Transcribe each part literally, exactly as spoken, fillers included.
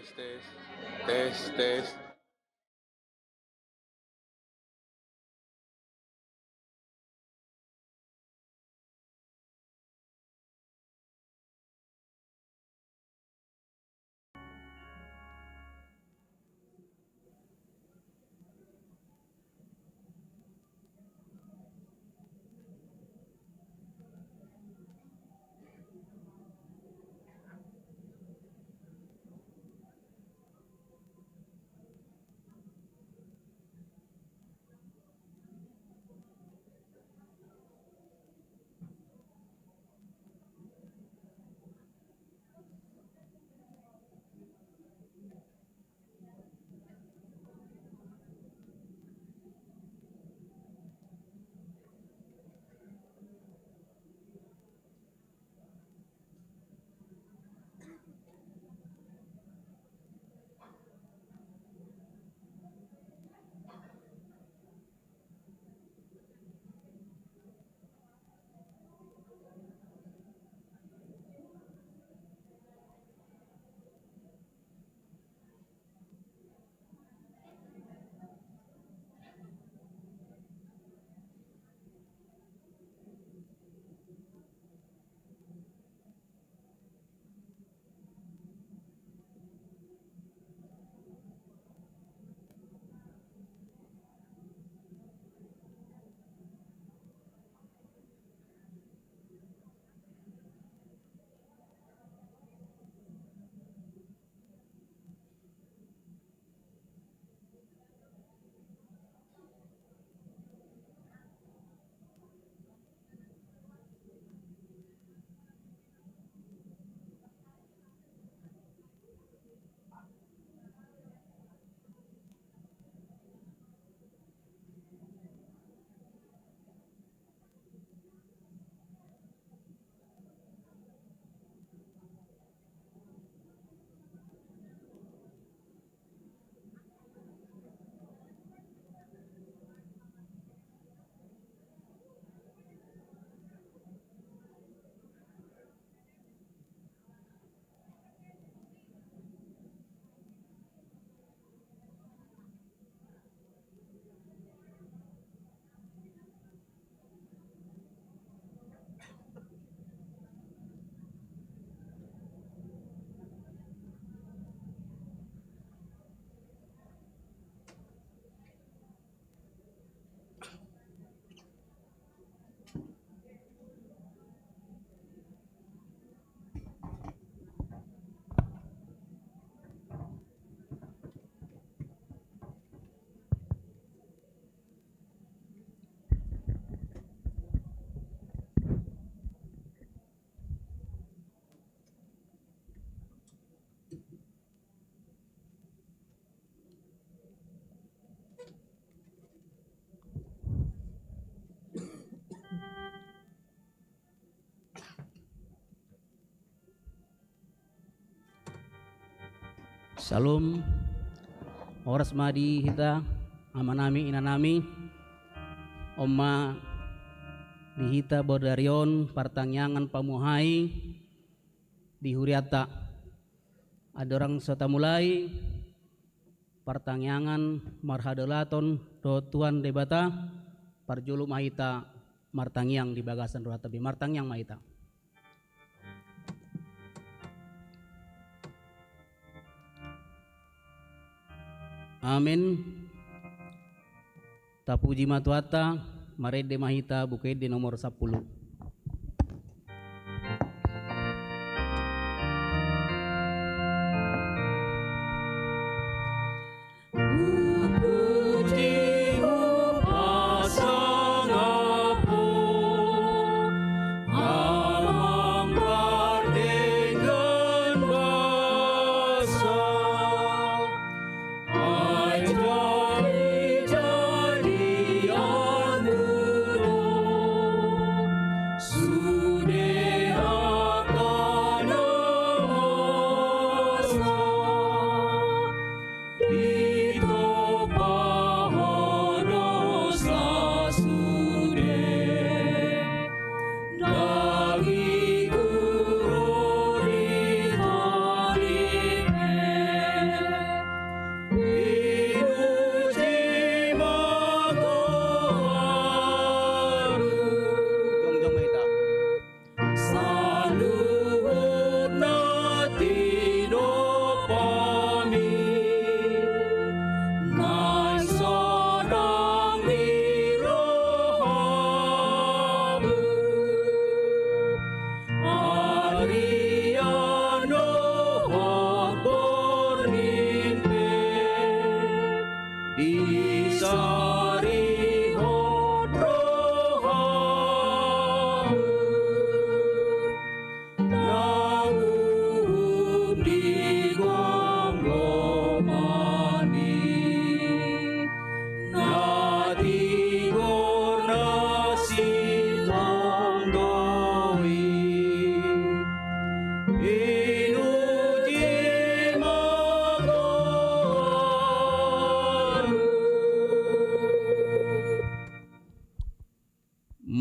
Tes, tes, tes. Syalom. Horas ma di hita, amanami, inanami. On ma di hita bodari on partangiangan pamuhai di hurianta. Andorang so tamulai partangiangan marhadaulaton dohot Tuhan Debata, parjolo ma hita martangiang di bagasan rohanta be. Martangiang ma hita. Amen. Tapuji ma Tuhanta, marende ma hita, Buku Ende nomor sampulu.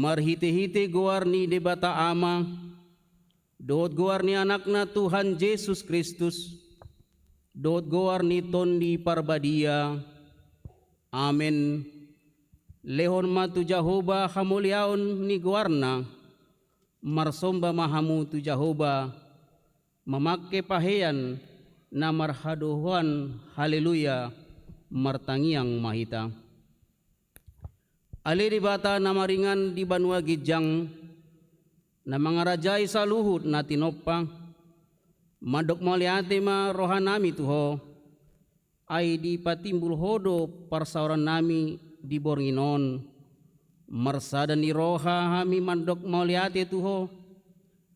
Marhite-hite goar ni Debata Ama, dohot goar ni Anakna Tuhan Jesus Kristus, dohot goar ni Tondi Parbadia. Amen. Lehon ma tu Jahowa hamuliaon ni goarna, marsomba ma hamu tu Jahowa, mamangke pahean na marhadohoan haleluya, martangiang ma hita. Ale Debata na maringan di banua ginjang, na mangarajai saluhut na tinompa, mandok mauliate ma rohanami tu Ho, ai dipatimbul Ho do parsaorannami di borngin on. Marsada ni roha hami mandok mauliate tu Ho,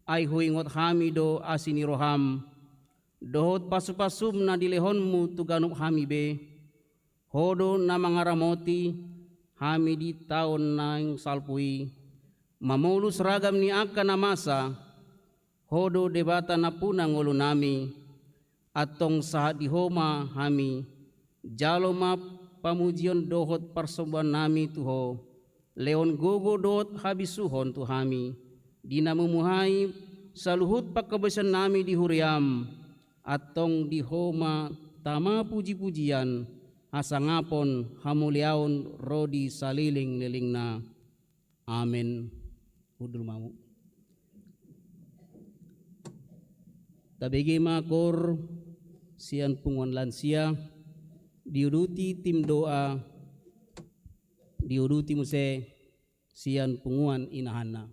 ai huingot hami do asi ni roham, dohot pasu-pasum na dilehonmu tu ganup hami be. Ho do na mangaramoti hami di taon naeng salpu i, mamolus ragam ni angka na masa. Ho do Debata nampuna ngolunami, antong sahat di Ho ma hami, jalo ma pamujion dohot parsombaonnami tu Ho, lehon gogo dohot habisuhon tu hami, di na mumuhai saluhut panghabausannami di huriam, antong di Ho ma tama puji-pujian, hasangapon, hamuliaon ro di saleleng-lelengna. Amen. Hundul ma hamu. Tabege ma koor sian punguan lansia, diuduti tim doa, diuduti muse sian punguan inahanna.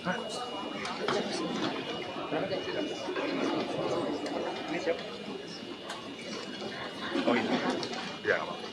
Oh, ini. Ya, nggak apa-apa.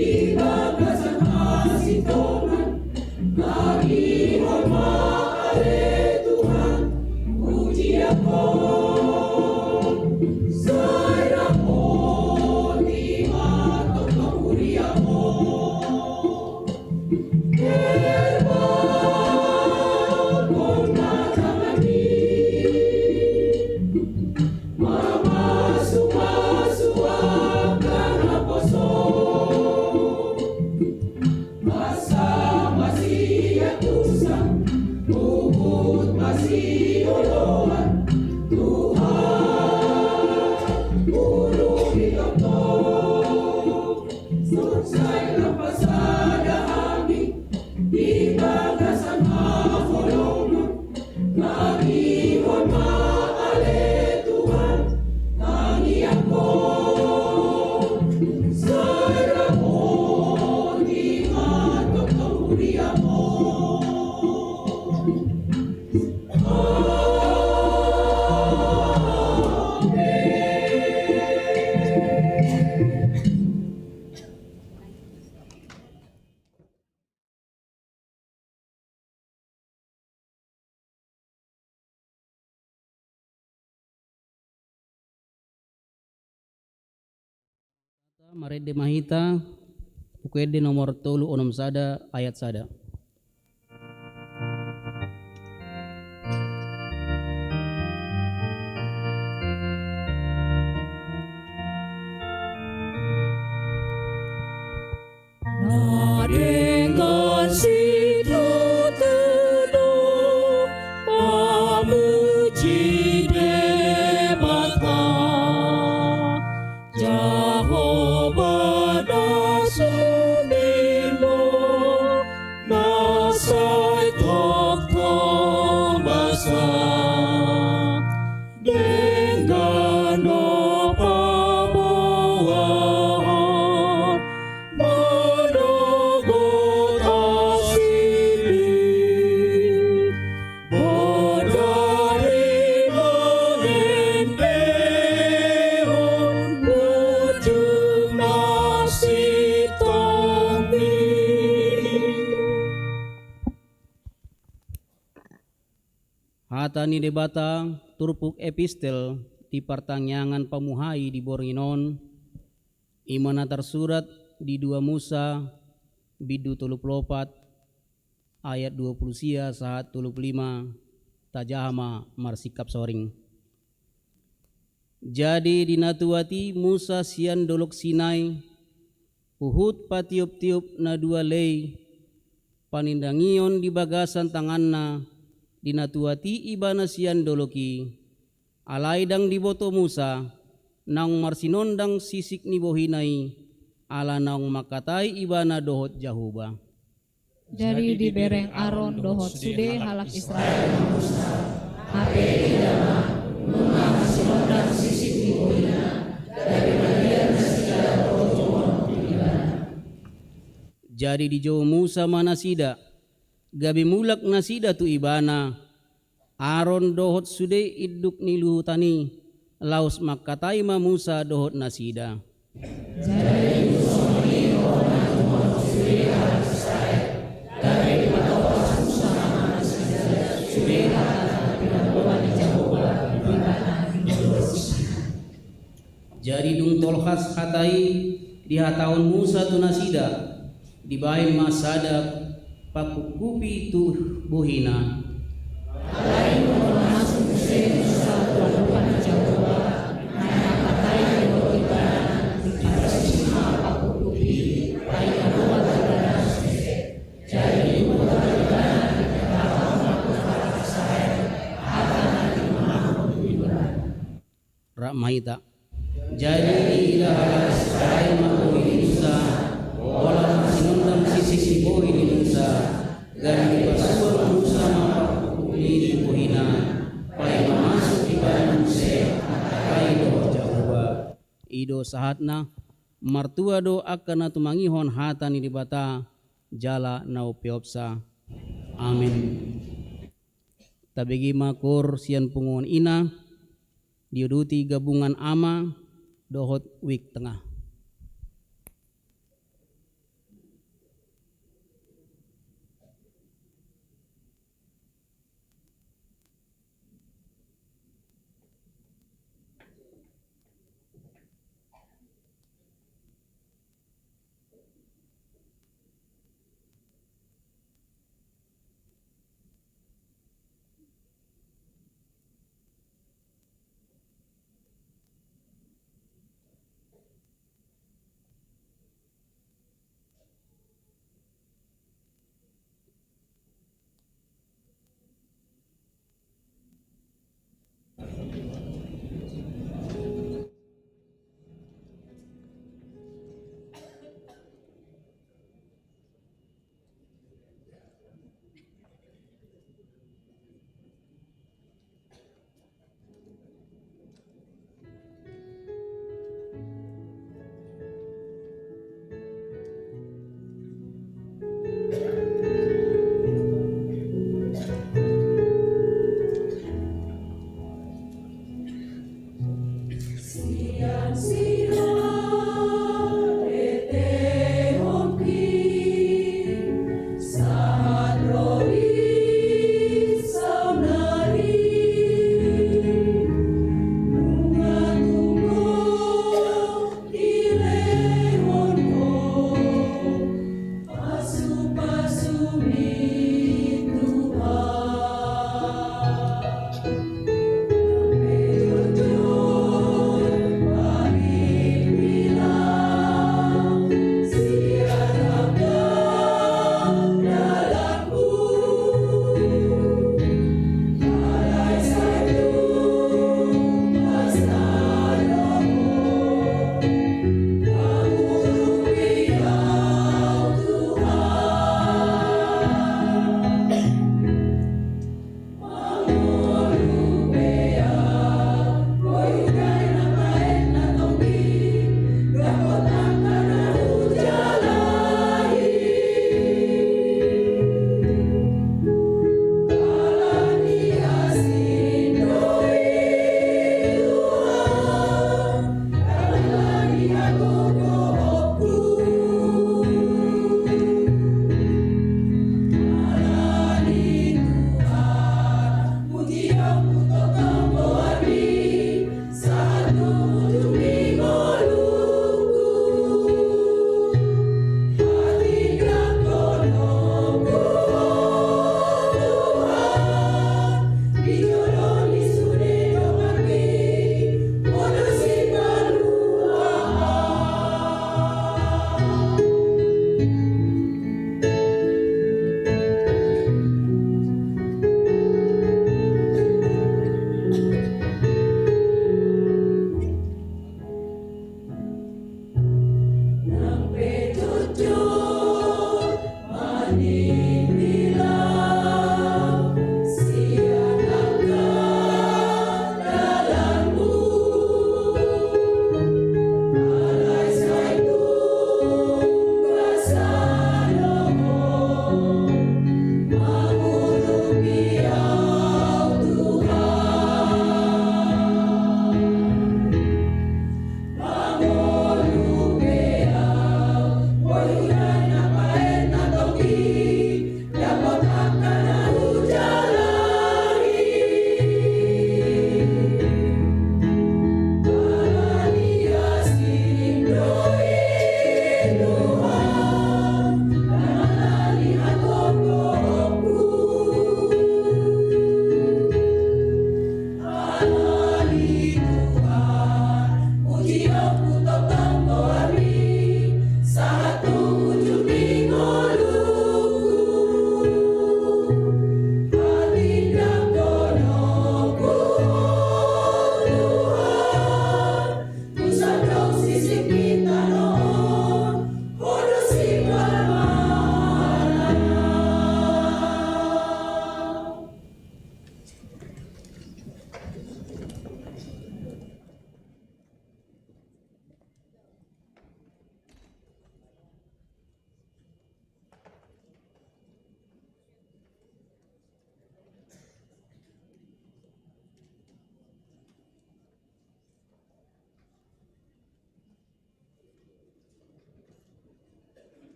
Di bagasan hasintongan, tangihon ma ale Tuhan, pujian Ho. Sai ramoti ma tongtong huria Ho. Herbangkon ma tanganmi, mamasumasu angka naposo. Basa masiantusan, huhut masioloan, Tuhan, urupi tongtong. Sai lam pasada hami di bagasan haholongan, tangihon ma ale Tuhan, tangiangkon. Sai ramoti ma tongtong huriamu. Marende ma hita, Buku Ende nomor tolu onom sada ayat sada. Na denggan situtu do pamuji Debata, Jahowa na sumimo, na sai tongtong basa. Denggan do paboahon, manogot asili, bodari mangendehon ujung na sitongkin. Hata ni Debata, turpuk epistel di partangiangan pamuhai di borngin on, i ma na tarsurat di dua Musa, bindu tolu pulu opat, ayat dua pulu sia sahat tolu pulu lima, tajaha ma marsingkap soring. Jadi dinatuati Musa sian Dolok Sinai, huhut patioptiop na dua lei panindangion di bagasan tanganna, dinatuati ibana sian dolok i. Alai ndang diboto Musa, naung marsinondang sisik ni bohina i, ala naung mangkatai ibana dohot Jahowa. Jadi dibereng Aron dohot sude halak Israel ma Musa, hape ida ma, nunga marsinondang sisik ni bohina, gabe malian nasida borngin on tu ibana. Jadi dijou Musa ma nasida, gabe mulak nasida tu ibana, Aron dohot sude induk ni luhutan i, laos mangkatai ma Musa dohot nasida. Jadi songon i ma tu sude halak Israel, gabe dipatopas Musa ma nasida sude hata na pinaboa ni Jahowa tu ibana di Dolok Sinai. Jadi dung tolhas hata i dihatahon Musa tu nasida, dibahen ma sada pangkupkupi tu bohina. Alai molo masuk muse Musa tu adopan ni Jahowa, naeng mangkatai dohot ibana, dipasingot ma pangkupkupi i, paima boa ibana muse. Jadi diboto ibana, dihatahon ma tu halak Israel hata na pinaboa ni Jahowa tu ibana. Rap ma hita. Jadi diida halak Israel ma bohi ni Musa, pola marsinondang sisik ni bohi ni Musa, gabe dipasuan Musa ma pangkupkupi i tu bohina, paima masuk ibana muse mangkatai dohot Jahowa. I do sahatna. Martua do angka na tumangihon hata ni Debata jala na umpeopsa. Amen. Tabege ma koor sian punguan ina, diuduti gabungan ama dohot wijk tengah.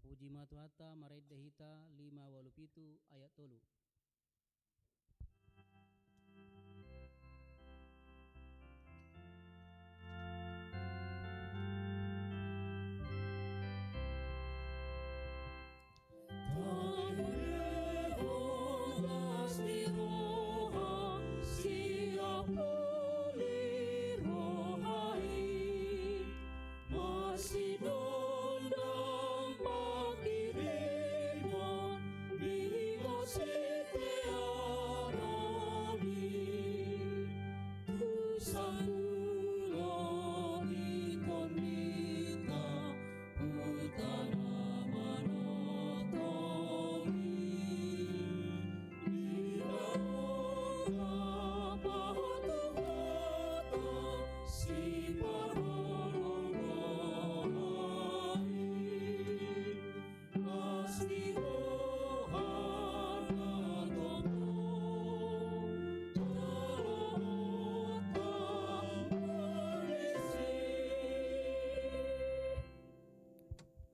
Puji ma Tuhanta, marende hita lima ualu pitu ayat tolu.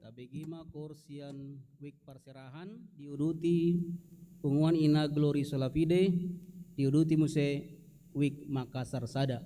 Tabege ma koor sian wijk parserahan, diuduti punguan ina Glory Sola Fide, diuduti muse wijk Makassar Sada.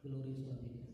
Glorious Tuhan.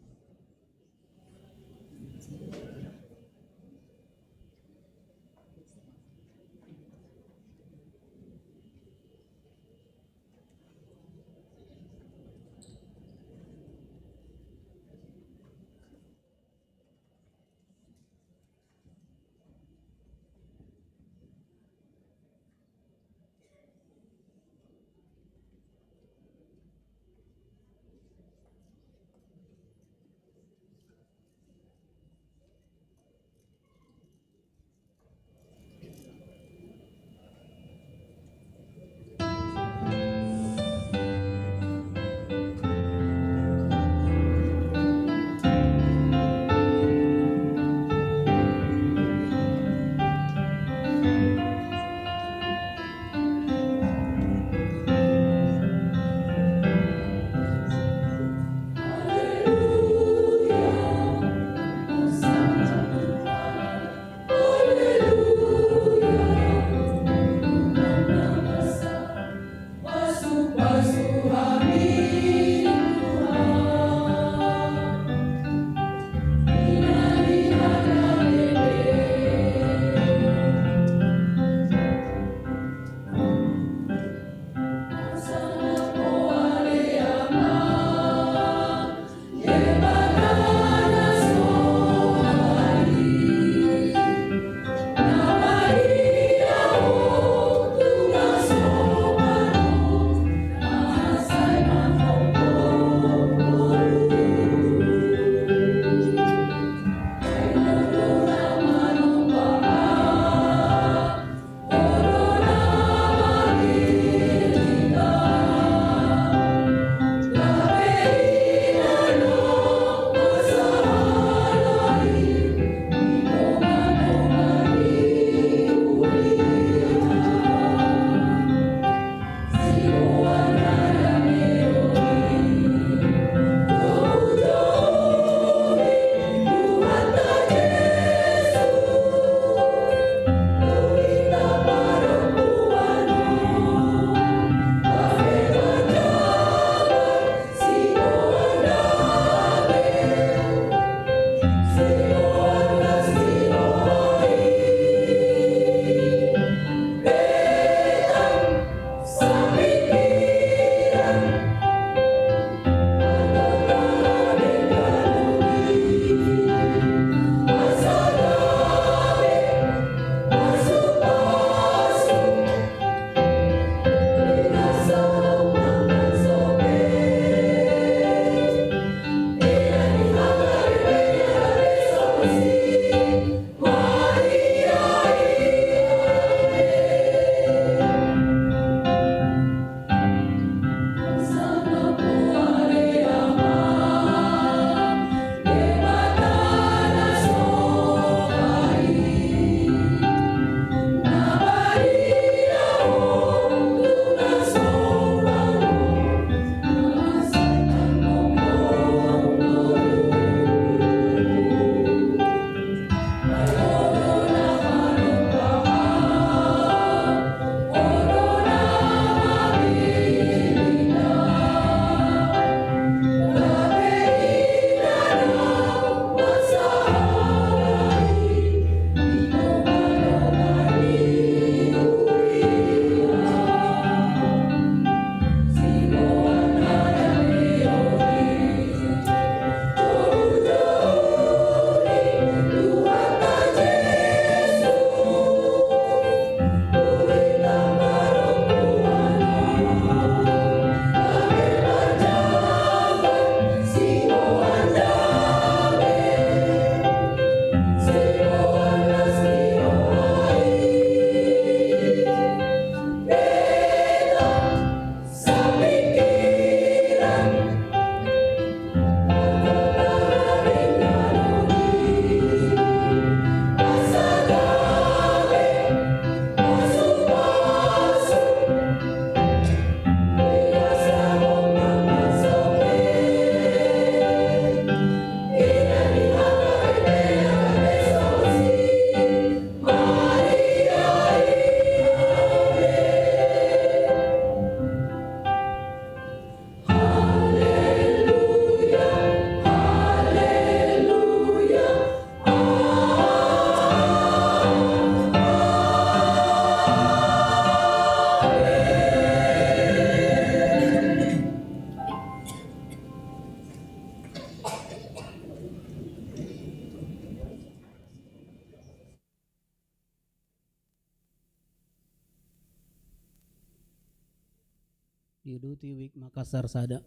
Di Duti Wik Makassar sada.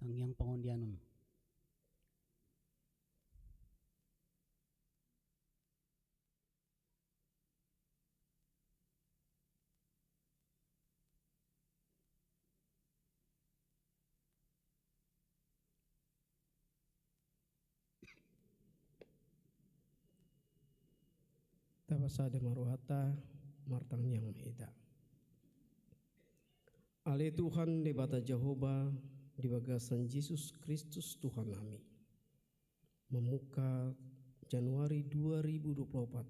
Tangiang pangondianon. Tapasada ma rohanta, martangiang ma hita. Ale Tuhan Debata Jahowa, di bagasan Jesus Kristus Tuhannami, mamungka Januari dua ribu dua puluh opat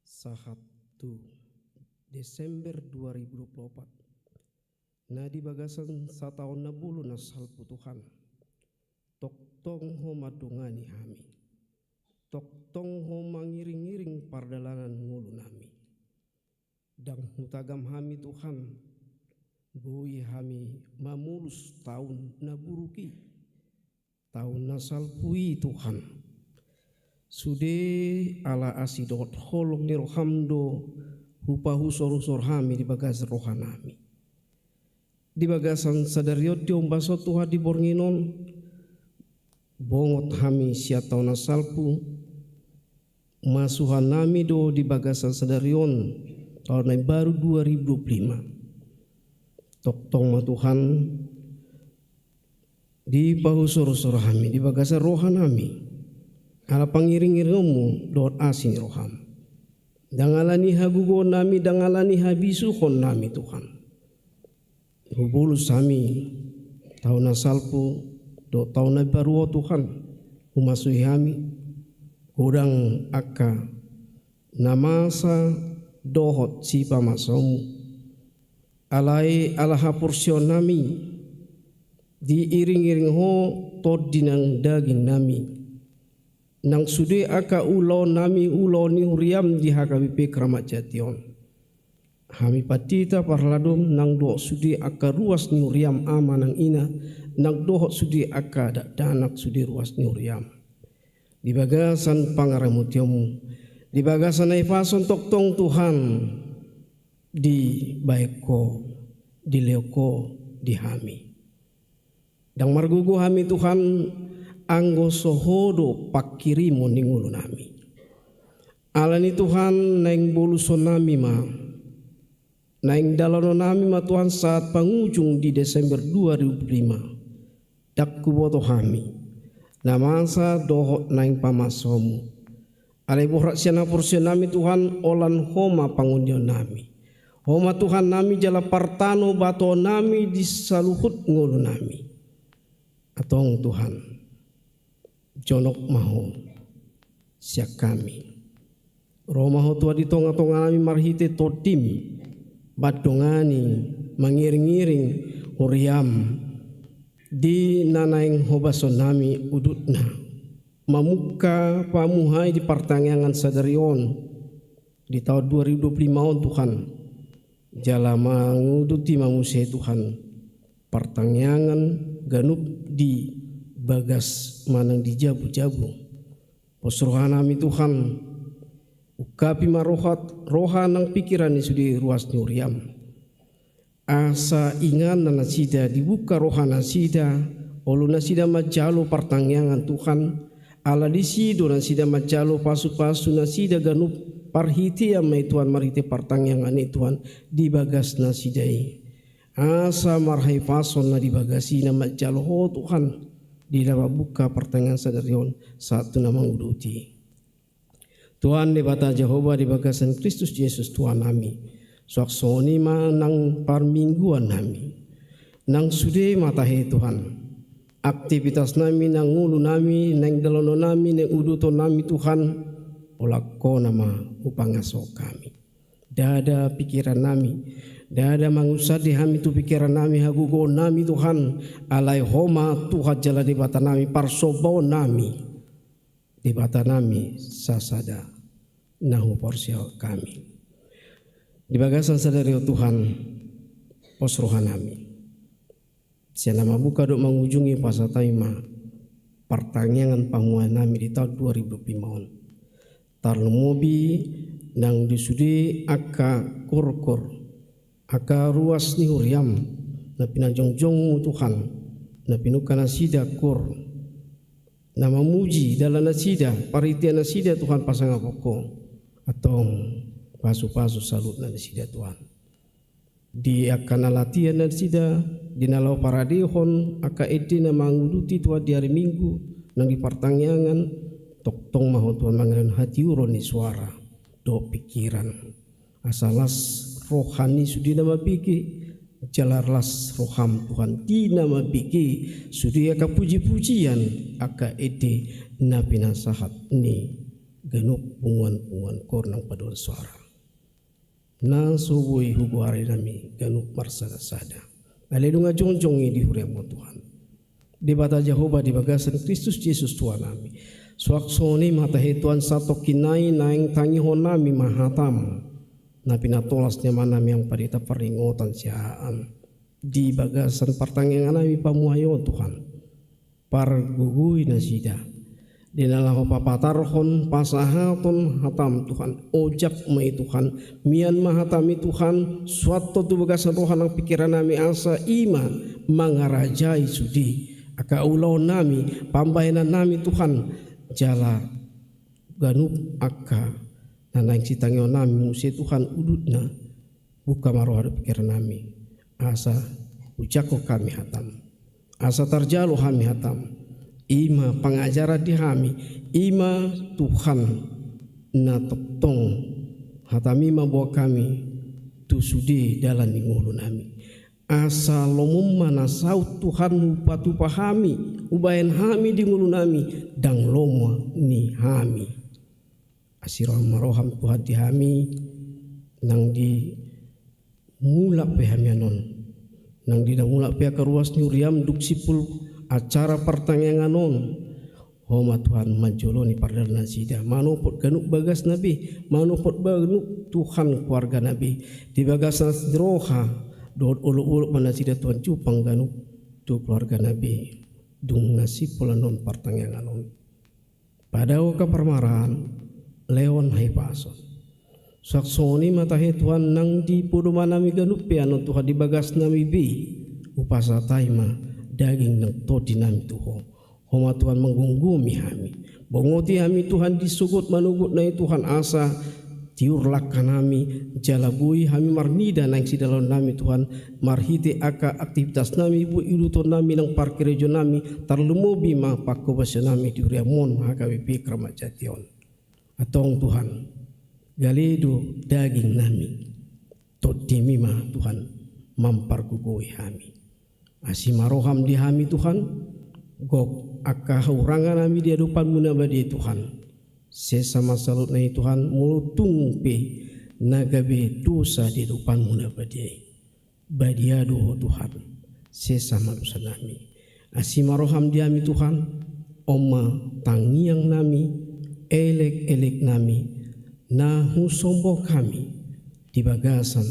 sahat tu Desember dua ribu dua puluh opat, na di bagasan sataon na bolon na salpu, Tuhan, tongtong Ho mandongani hami, tongtong Ho mangiringiring pardalanan ngolunami. Ndang hutagam hami, Tuhan, boi hami mamolus taon na buruk i, taon na salpu i, Tuhan. Sude ala asi dohot holong ni roham do hupahusorhusor hami di bagas rohanami. Di bagasan sadari on, di ombas on, Tuhan, di borngin on, bongot hami sian taon na salpu, masuhanami do di bagasan sadari on taon na imbaru dua ribu dua puluh lima. Tongtong ma, Tuhan, dipahusorhusor hami di bagasan rohanami. Ala pangiringiringonmu dohot asi ni roham. Ndang ala ni hagogoonnami, ndang ala ni habisuhonnami Tuhan. Hubolus hami taon na salpu dohot taon na baru on Tuhan. Humasui hami godang angka na masa dohot sipamasaonmu. Alai ala haporseaonnami diiringiring Ho tondi nang dagingnami. Nang sude angka ulaonnami ulaon ni huriam di H K B P Kramat Jati on. Hami pandita parhalado nang dohot sude angka ruas ni huriam ama nang ina, nang dohot sude angka dakdanak sude ruas ni huriam. Di bagasan pangaramotionmu, di bagasan hahipason tongtong Tuhan, dibaen Ho, dilehon Ho di hami. Ndang margogo hami Tuhan, anggo so Ho do panghirimon ni ngolunami. Alani Tuhan naeng bolusonnami ma, naeng dalanonnami ma Tuhan sahat pangujung di Desember dua ribu dua puluh lima. Ndang huboto hami na masa dohot naeng pamasaonmu. Alai borat sian haporseaonnami Tuhan, holan Ho ma pangondionnami. Ho ma Tuhannami jala partanobatoonnami di saluhut ngolunami. Antong Tuhan, jonok ma Ho sian hami. Ro ma Ho Tuhan di tongatonganami marhite tondim, mandongani, mangiringiring huriam di na naeng hobasonnami udutna. Mamungka pamuhai di partangiangan sadari on di taon dua ribu dua puluh lima on Tuhan. Jala manguduti ma muse Tuhan partangiangan ganup di bagas manang di jabujabu. Pos rohanami Tuhan, ungkapi ma roha, roha nang pikiran ni sude ruas ni huriam. Asa inganna nasida, dibuka roha nasida, olo nasida manjalo partangiangan Tuhan, ala disi do nasida manjalo pasupasu nasida ganup, parhitean ma i Tuhan marhite partangiangan i Tuhan di bagas nasida i. Asa marhahipason na di bagas i na manjalo Ho Tuhan, di na mambuka partangiangan sadari on sahat tu na manguduti. Tuhan Debata Jahowa di bagasan Kristus Jesus Tuhannami, suang songon i ma nang parmingguannami. Nang sude ma tahe Tuhan, aktivitasnami, nang ngolunami, nang dalanonnami, nang udutonnami Tuhan, holan Ho nama hupangasahon hami. Ndada pikirannami, ndada mangunsandi hami tu pikirannami, hagogoonnami Tuhan, alai Ho ma Tuhan jala Debatanami, parsombaonnami. Debatanami sasada na huporseahon hami. Di bagasan sadari on Tuhan, pos rohanami. Sian na mambuka dohot mangujungi pasahat hami ma partangiangan pamuhaennami di taon dua ribu dua puluh lima on. Tarlumobi nang di sude angka korkor, angka ruas ni huriam, na pinajongjongmu Tuhan, na pinungka nasida kor, na mamuji dalan nasida, parhitean nasida Tuhan pasangapon Ho, antong pasupasu saluhutna nasida Tuhan. Di angka na latihan nasida, di na laho paradehon angka ende na manguduti Tuhan di ari Minggu, nang di partangiangan, tongtong ma Ho Tuhan mangalehon hatiuron ni soara dohot pikiran. Asa las roha ni sude na mambege, jala las roham Tuhan di na mambege sude angka pujipujian, angka ende na pinasahat ni ganup punguanpunguan kor nang paduan soara. Na so boi hugoari nami ganup marsadasada. Alai nunga jongjong i di huriam on Tuhan. Debata Jahowa di bagasan Kristus Jesus Tuhannami. Suang songon i ma tahe Tuhan, satongkin nai naeng tangihon nami ma hatam na pinatolas ni amanami Amang Pandita Parringotan Siahaan di bagasan partangiangannami pamuhai on Tuhan. Pargogoi nasida. Di na laho papatarhon pasahaton hatam Tuhan. Ojak ma i Tuhan. Mian ma hatam i Tuhan. Suanhon tu bagasan roha nang pikirannami asa i ma mangarajai sude angka ulaonnami, pambahenannami Tuhan. Jala ganup angka na naeng sitangihonnami muse Tuhan udutna. Buka ma roha dohot pikirannami asa hujangkon hami hatam. Asa tarjalo hami hatam. I ma pangajaran di hami, i ma Tuhan na tongtong. HataMi ma boan hami tu sude dalan ni ngolunami. Asa lomoM ma na saut Tuhan hupatupa hami, hubahen hami di ngolunami, ndang lomo ni hami. Asi roham ma rohaM Tuhan di hami, nang di mulak pe hami annon. Nang di na mulak pe angka ruas ni huriaM dung simpul acara partangiangan on. Ho ma Tuhan manjoloi pardalanan nasida. Manopot ganup bagasna be, manopot ganup Tuhan keluargana be. Di bagas na roha, dohot olop-olop ma nasida Tuhan jumpang ganup tu keluargana be. Dung na simpul annon partangiangan on. Padao angka parmaraan, lehon hahipason. Suang songon i ma tahe Tuhan nang di podomanami ganup pe annon Tuhan di bagasnami be, hupasahat hami ma daging nang tondinami tu Ho. Ho ma Tuhan manggomgomi hami. Bongoti hami Tuhan di sogot manogot na i Tuhan asa tiur langkanami, jala boi hami marnida naeng sidalaonnami Tuhan, marhite angka aktivitasnami, boi ilutuonnami nang parkarejonami, tarlumobi ma panghobasionami di huriaM on H K B P Kramat Jati on. Antong Tuhan, gale do dagingnami, TondiMi ma Tuhan mampargogoi hami. Asi ma rohaM di hami Tuhan, gok angka hauranganami di adopanMu na badia i Tuhan. Sesa ma saluhutna i Tuhan, molo tung pe na gabe dosa di adopanMu na badia i. Badia do Ho Tuhan, sesa ma dosanami. Asi ma rohaM di hami Tuhan, on ma tangiangnami, elek-eleknami, na husombahon hami di bagasan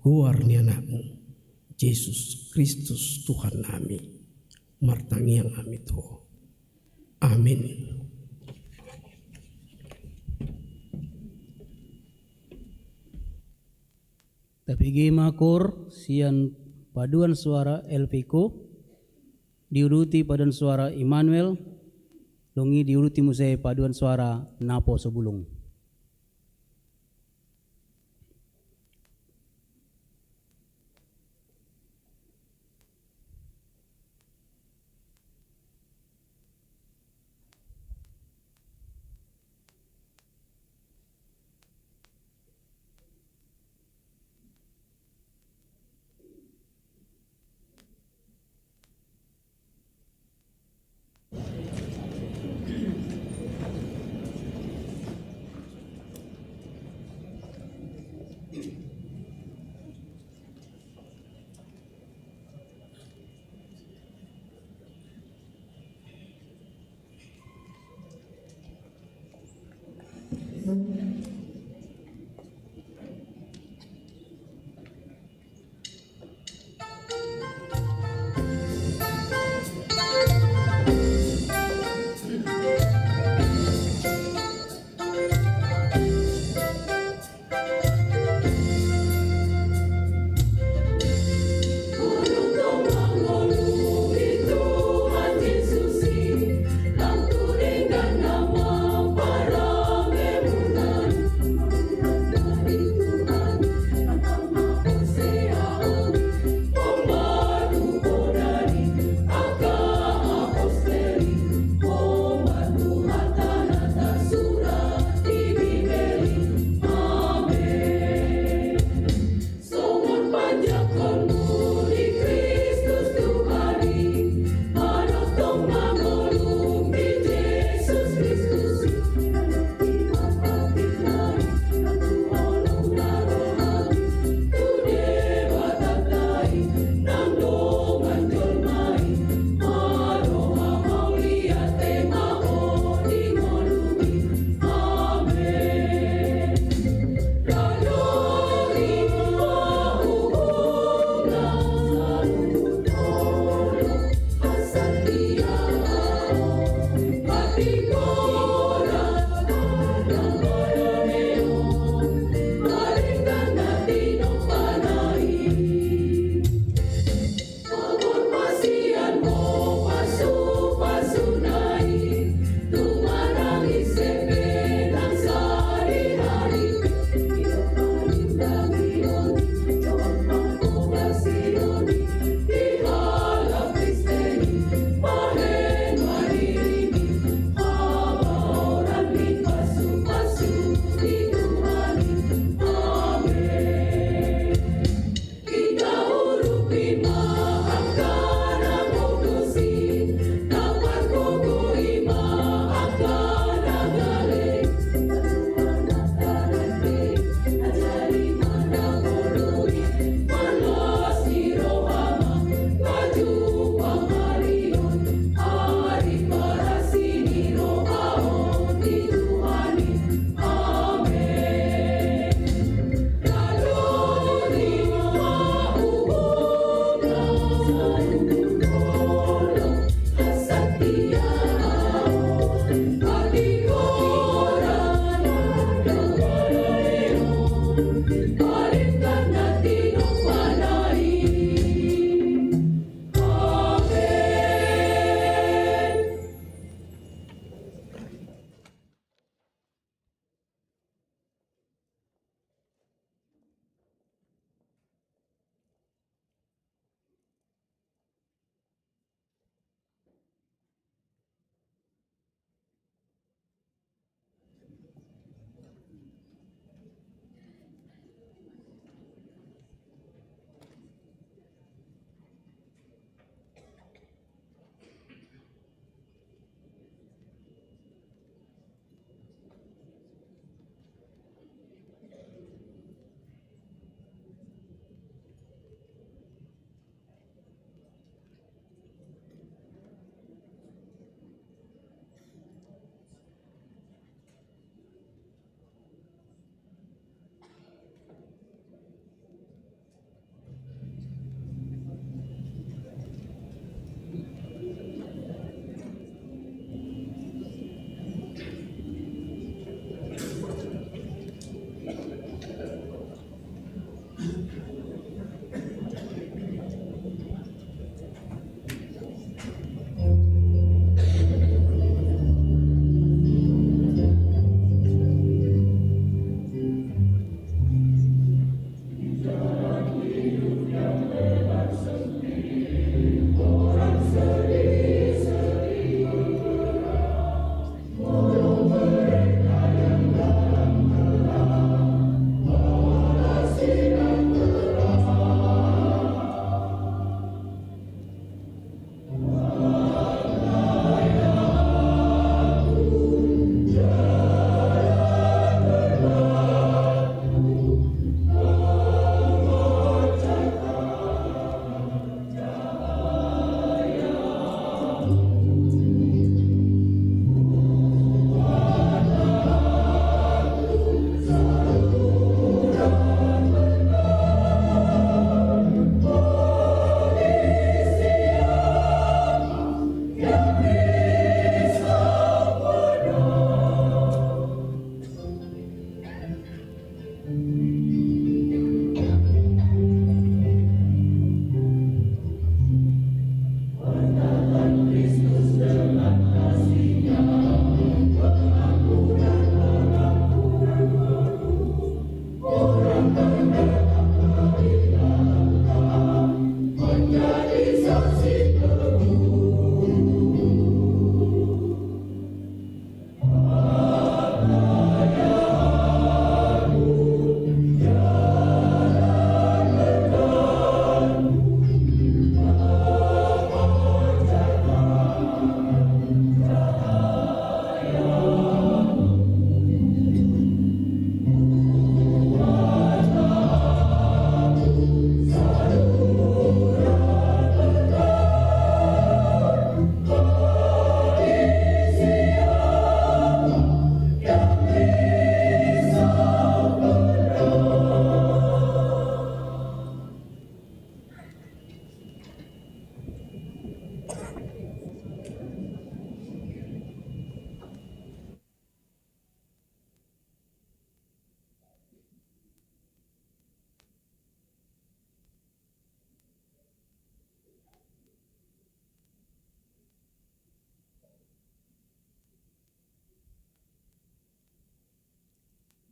goar ni AnakMu. Jesus Kristus Tuhannami, martangiang hami tu Ho. Amin. Tapege ma kor sian paduan suara Elviko, diuduti paduan suara Immanuel, dung i diuduti muse paduan suara Naposobulung.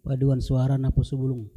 Paduan suara naposo bulung.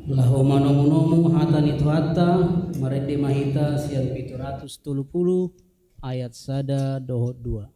Laho manomunomu hata ni Tuhanta, marende ma hita sian pitu ratus tolu pulu ayat sada dohot dua.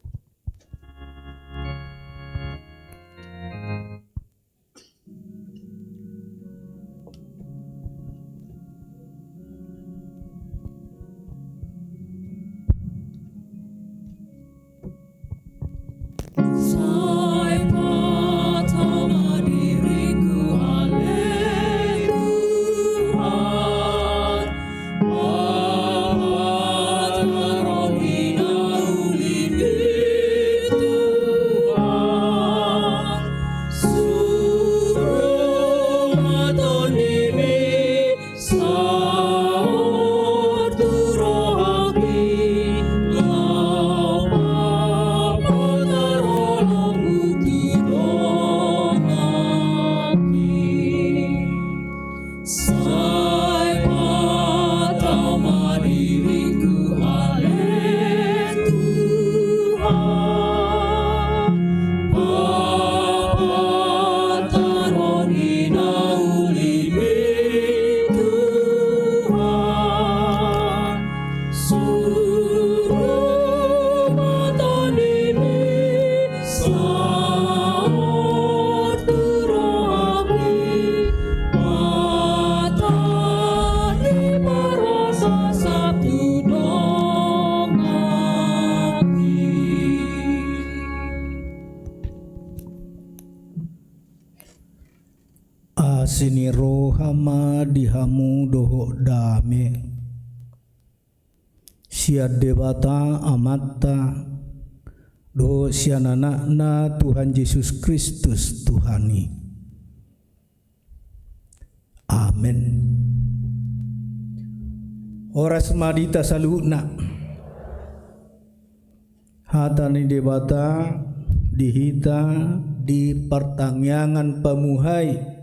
Asi ni roha ma di hamu dohot dame sian Debata Amanta dohot sian Anakna Tuhan Jesus Kristus Tuhan i. Amen. Horas ma di hita saluhutna. Hata ni Debata di hita di partangiangan pamuhai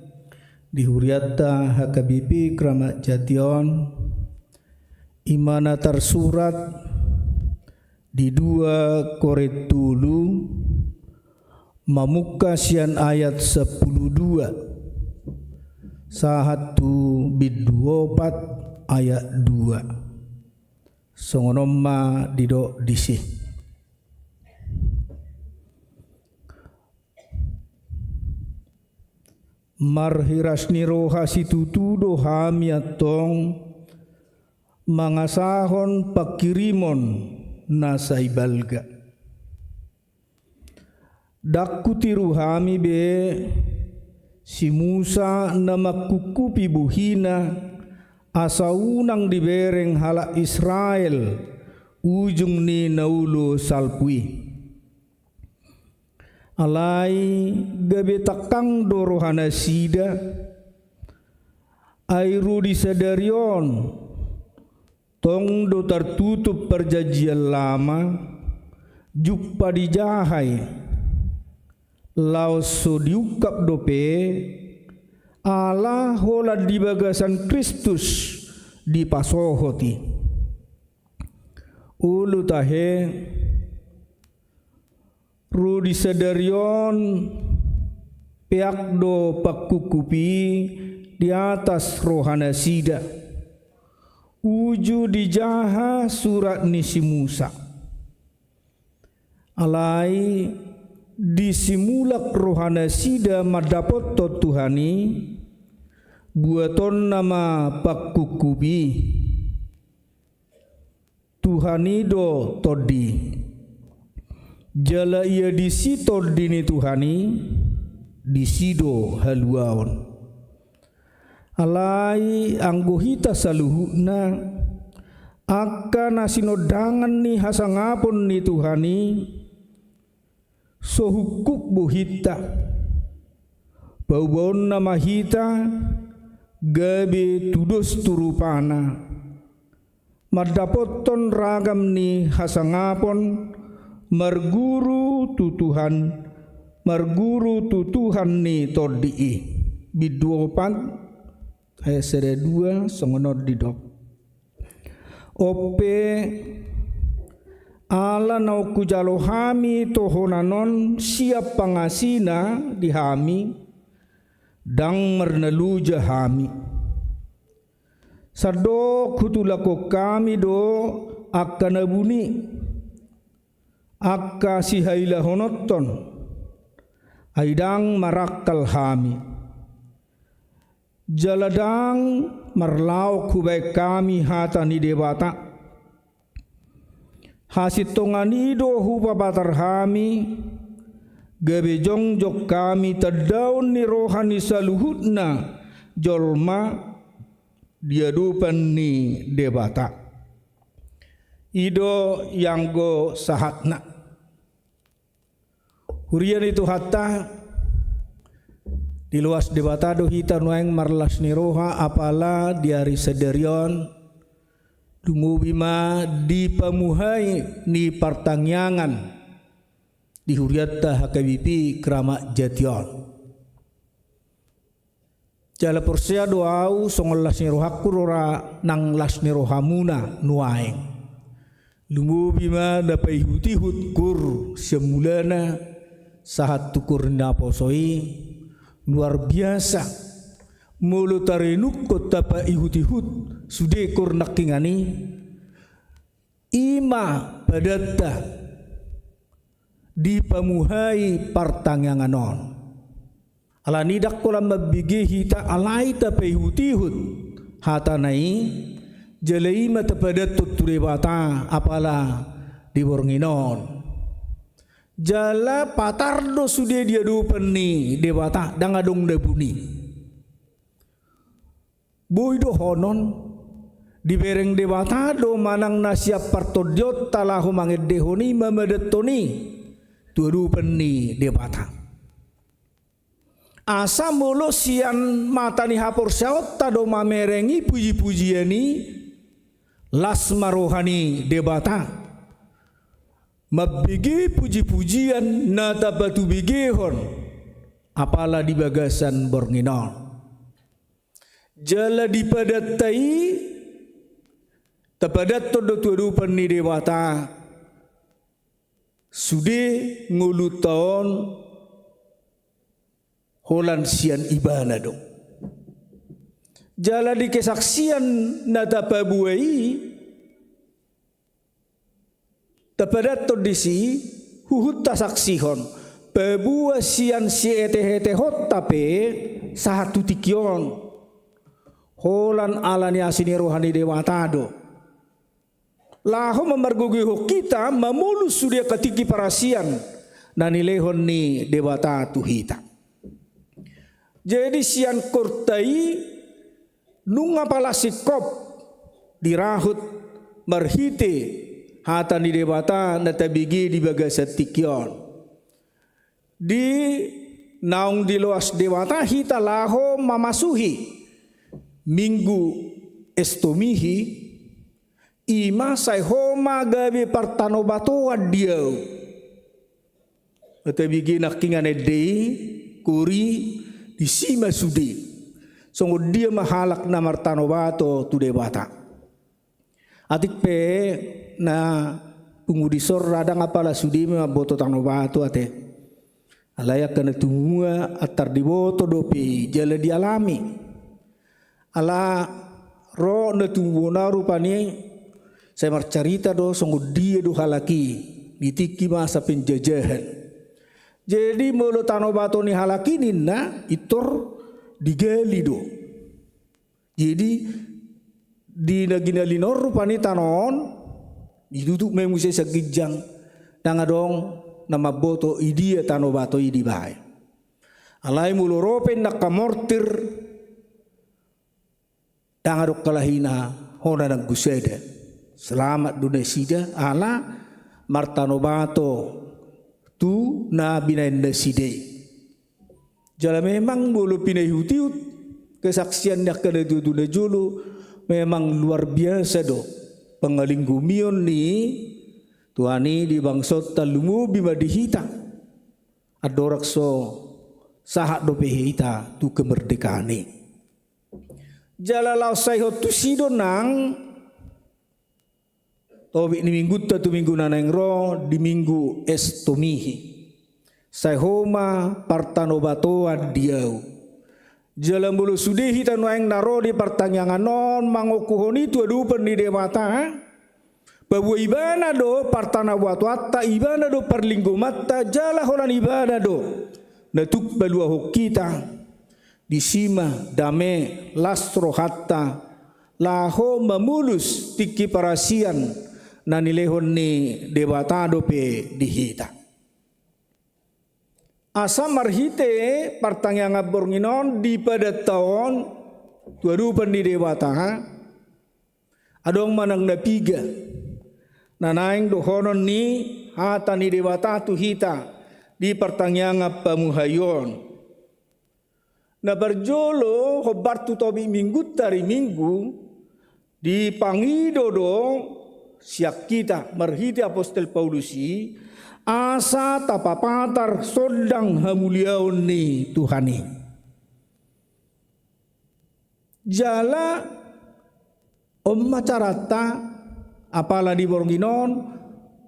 di hurianta H K B P Kramat Jati on, i ma na tarsurat di dua Korint tolu, mamungka sian ayat sampulu dua sahat tu bindu opat ayat dua. Songon on ma didok disi. Marhiras ni roha situtu do hami antong mangasahon pangkirimon na sai balga. Ndang hutiru hami be si Musa na mangkungkupi bohina asa unang dibereng halak Israel ujung ni na olo salpu i. Alai gabe tangkang do rohanasida, ai ro di sadari on tong do tartutup Parjanjian Lama, jumpa dijaha i, laos so diungkap dope, ala holan di bagasan Kristus dipasohot i. Olo tahe, ro di sadari on peak do pangkungkupi i di atas rohanasida, uju dijaha surat ni si Musa. Alai disimulak rohanasida mandapothon Tuhan i, buatonna ma pangkungkupi i. Tuhan i do Tondi. Jala ia disi Tondi ni Tuhan i, disi do haluaon. Alai anggo hita saluhutna, angka na sinondangan ni hasangapon ni Tuhan i, so hungkup bohinta. Paubaonna ma hita gabe tudos tu rupana, mandapothon ragam ni hasangapon, marguru tu Tuhan, marguru tu Tuhan ni Tondi i. Bindu opat, ayat sada dua, songon on didok. On pe, ala naung hujalo hami tohonan on sian pangasina di hami, ndang marnaloja hami. Sandok hutulakhon hami do angka na buni, angka sihailahononhon, ai ndang marangkal hami. Jala ndang marlaok hubaen hami hata ni Debata. Hasintongan i do hupapatar hami, gabe jongjong hami tandaon ni roha ni saluhutna jolma di adopan ni Debata. I do ianggo sahatna. Huria ni Tuhanta, diloas Debata do hita nuaeng marlas ni roha, apala di ari sadari on, lumobi ma di pamuhai ni partangiangan di hurianta H K B P Kramat Jati on. Jala porsea do ahu songon las ni rohangku do ra nang las ni rohamuna nuaeng. Lumobi ma na paihutihut kur sian mulana sahat tu kur ni naposo i, luar biasa. Molo tarenungkon tapaihutihut sude kur nangkiningan i, i ma padanta di pamuhai partangiangan on. Alani i ndang holan mambege hita alai tapaihutihut hatana i, jala i ma tapadanton tu Debata apala di borngin on. Jala patar do sude di adopan ni Debata, ndang adong na buni. Boi dohonon, dibereng Debata do manang na sian partondionta laho mangendehon i, mamadathon i tu adopan ni Debata. Asa molo sian mata ni haporseaonta do mamereng i pujipujian i, las ma roha ni Debata mambege pujipujian na tapatubegehon apala di bagasan borngin on. Jala di padanta i, tapadathon do tu adopan ni Debata sude ngolunta on holan sian Ibana do. Jala di kesaksian na tapaboa i, tapadathon disi, huhut tasaksihon, paboa sian sietehetehonta pe sahat tu tingki on, holan ala ni asi ni roha ni Debata do laho mamargogoihon hita mamolus sude angka tingki parasian na nilehon ni Debata tu hita. Jadi sian korta i nunga pala singkop dirahut marhite hata ni Debata na tabege di bagasan tingki on. Di naung diloas Debata hita laho mamasuhi Minggu Estomihi, i ma sai ho ma gabe partanobatoan di ahu. Tabege nangkingan ende i, kori, disi ma sude. Songon dia ma halak na martanobato tu Debata. Atik pe na pungu dison ra ndang apala sude mamboto tanobato ate. Alai angka na tumua antar diboto dope i jala dialami. Ala ro na tumua na rupani sai marcarita do songon dia do halak i di tingki masa penjajahan. Jadi molo tanobato ni halak i ninna, pintor digali do. Jadi di na ginalina on rupani tano on, ditutup ma i muse sian ginjang, ndang adong na mamboto i dia tanobato i dibaen. Alai molo ro pe angka mortir, ndang adong kalahina hona nanggo sada. Selamat do nasida ala martanobato tu na binaen nasida i. Jala memang molo pinaihutihut kesaksian ni angka na tuatua na jolo, memang luar biasa do pangalinggomion ni Tuhan i di bangsonta, lumobi ma di hita. Andorang so sahat dope hita tu kemerdekaan i. Jala laos saihon tusi do nang topik ni minggunta tu minggu na naeng ro di Minggu Estomihi. Sai ho ma partanobatoan di ahu. Jala molo sude hita nuaeng na ro di partangiangan on mangokuhon i tu adopan ni Debata, paboa Ibana do partanobatoanta, Ibana do parlinggomanta, jala holan Ibana do na tuk paluahon hita. Disi ma dame las rohanta laho mamolus tingki parasian na nilehon ni Debata dope di hita. Asa marhite partangiangan borngin on di padanta on tu adopan ni Debata, adong ma nang na piga na naeng dohonon ni hata ni Debata tu hita di partangiangan pamuhayuon. Na parjolo, hombar tu topik minggunta ari Minggu, dipangido do sian hita marhite apostel Paulus i, asa tapapatar sondang hamuliaon ni Tuhan i. Jala on ma caranta, apala di borngin on,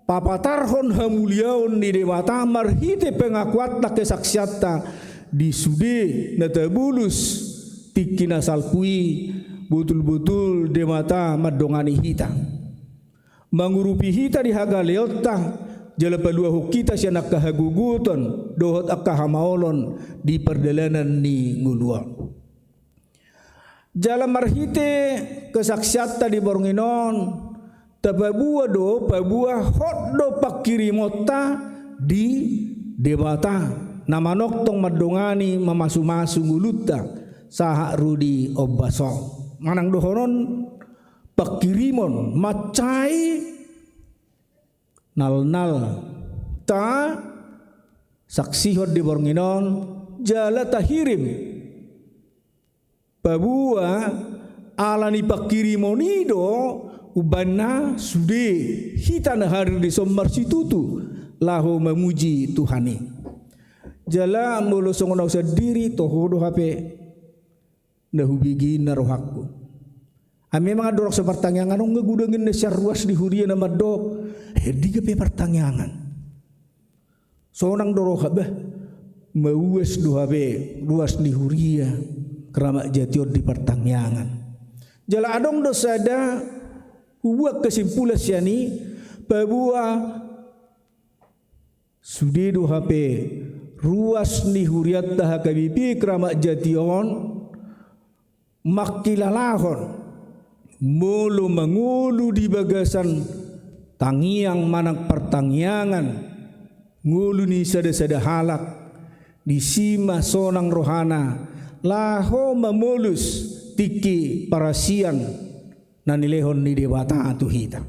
papatarhon hamuliaon ni Debata marhite pengakuanta, kesaksianta di sude na tabolus tingki na salpu i, botul-botul Debata mandongani hita, mangurupi hita di hagaleonta, jala paluahon hita sian angka hagogoton dohot angka hamaolon di pardalanan ni ngolu on. Jala marhite kesaksianta di borngin on, tapaboa do paboa hot do panghirimonta di Debata na manongtong, mandongani, mamasumasu ngolunta sahat ro di ombas on. manang dohonon pangkirimon mansai nalnal tasaksihon di borngin on jala tahirim. Paboa ala ni pangkirimon i do umbahen na sude hita na hadir dison marsitutu laho mamuji Tuhan i. Jala molo songon au sandiri toho do hape na hubege na rohangku. Ai memang andorang so partangiangan on nga godang inna sian ruas ni huria na mandok, eh, di gabe partangiangan. Sonang do roha bah, mauas do hape ruas ni huria Keramat Jati on di partangiangan. Jala adong do sada hubuat kesimpulan sian i, paboa sude do hape ruas ni hurianta H K B P Keramat Jati on mangkilalahon molo mangolu di bagasan tangiang manang partangiangan ngolu ni sada-sada halak, disi ma sonang rohana laho mamolus tingki parasian na nilehon ni Debata tu hita.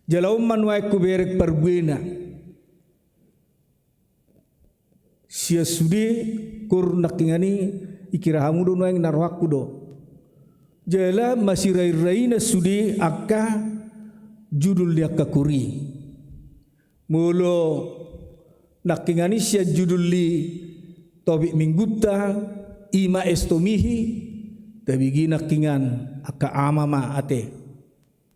Jala on ma nuaeng hubereng parbuena. Sian sude kur nangkiningan i, ikira hamu do nuaeng na rohangku do. Jala masirairaina sude angka judul ni angka kur i. Molo nangkiningan i sian judul ni topik minggunta, i ma Estomihi, tabege nangkiningan angka ama ma ate.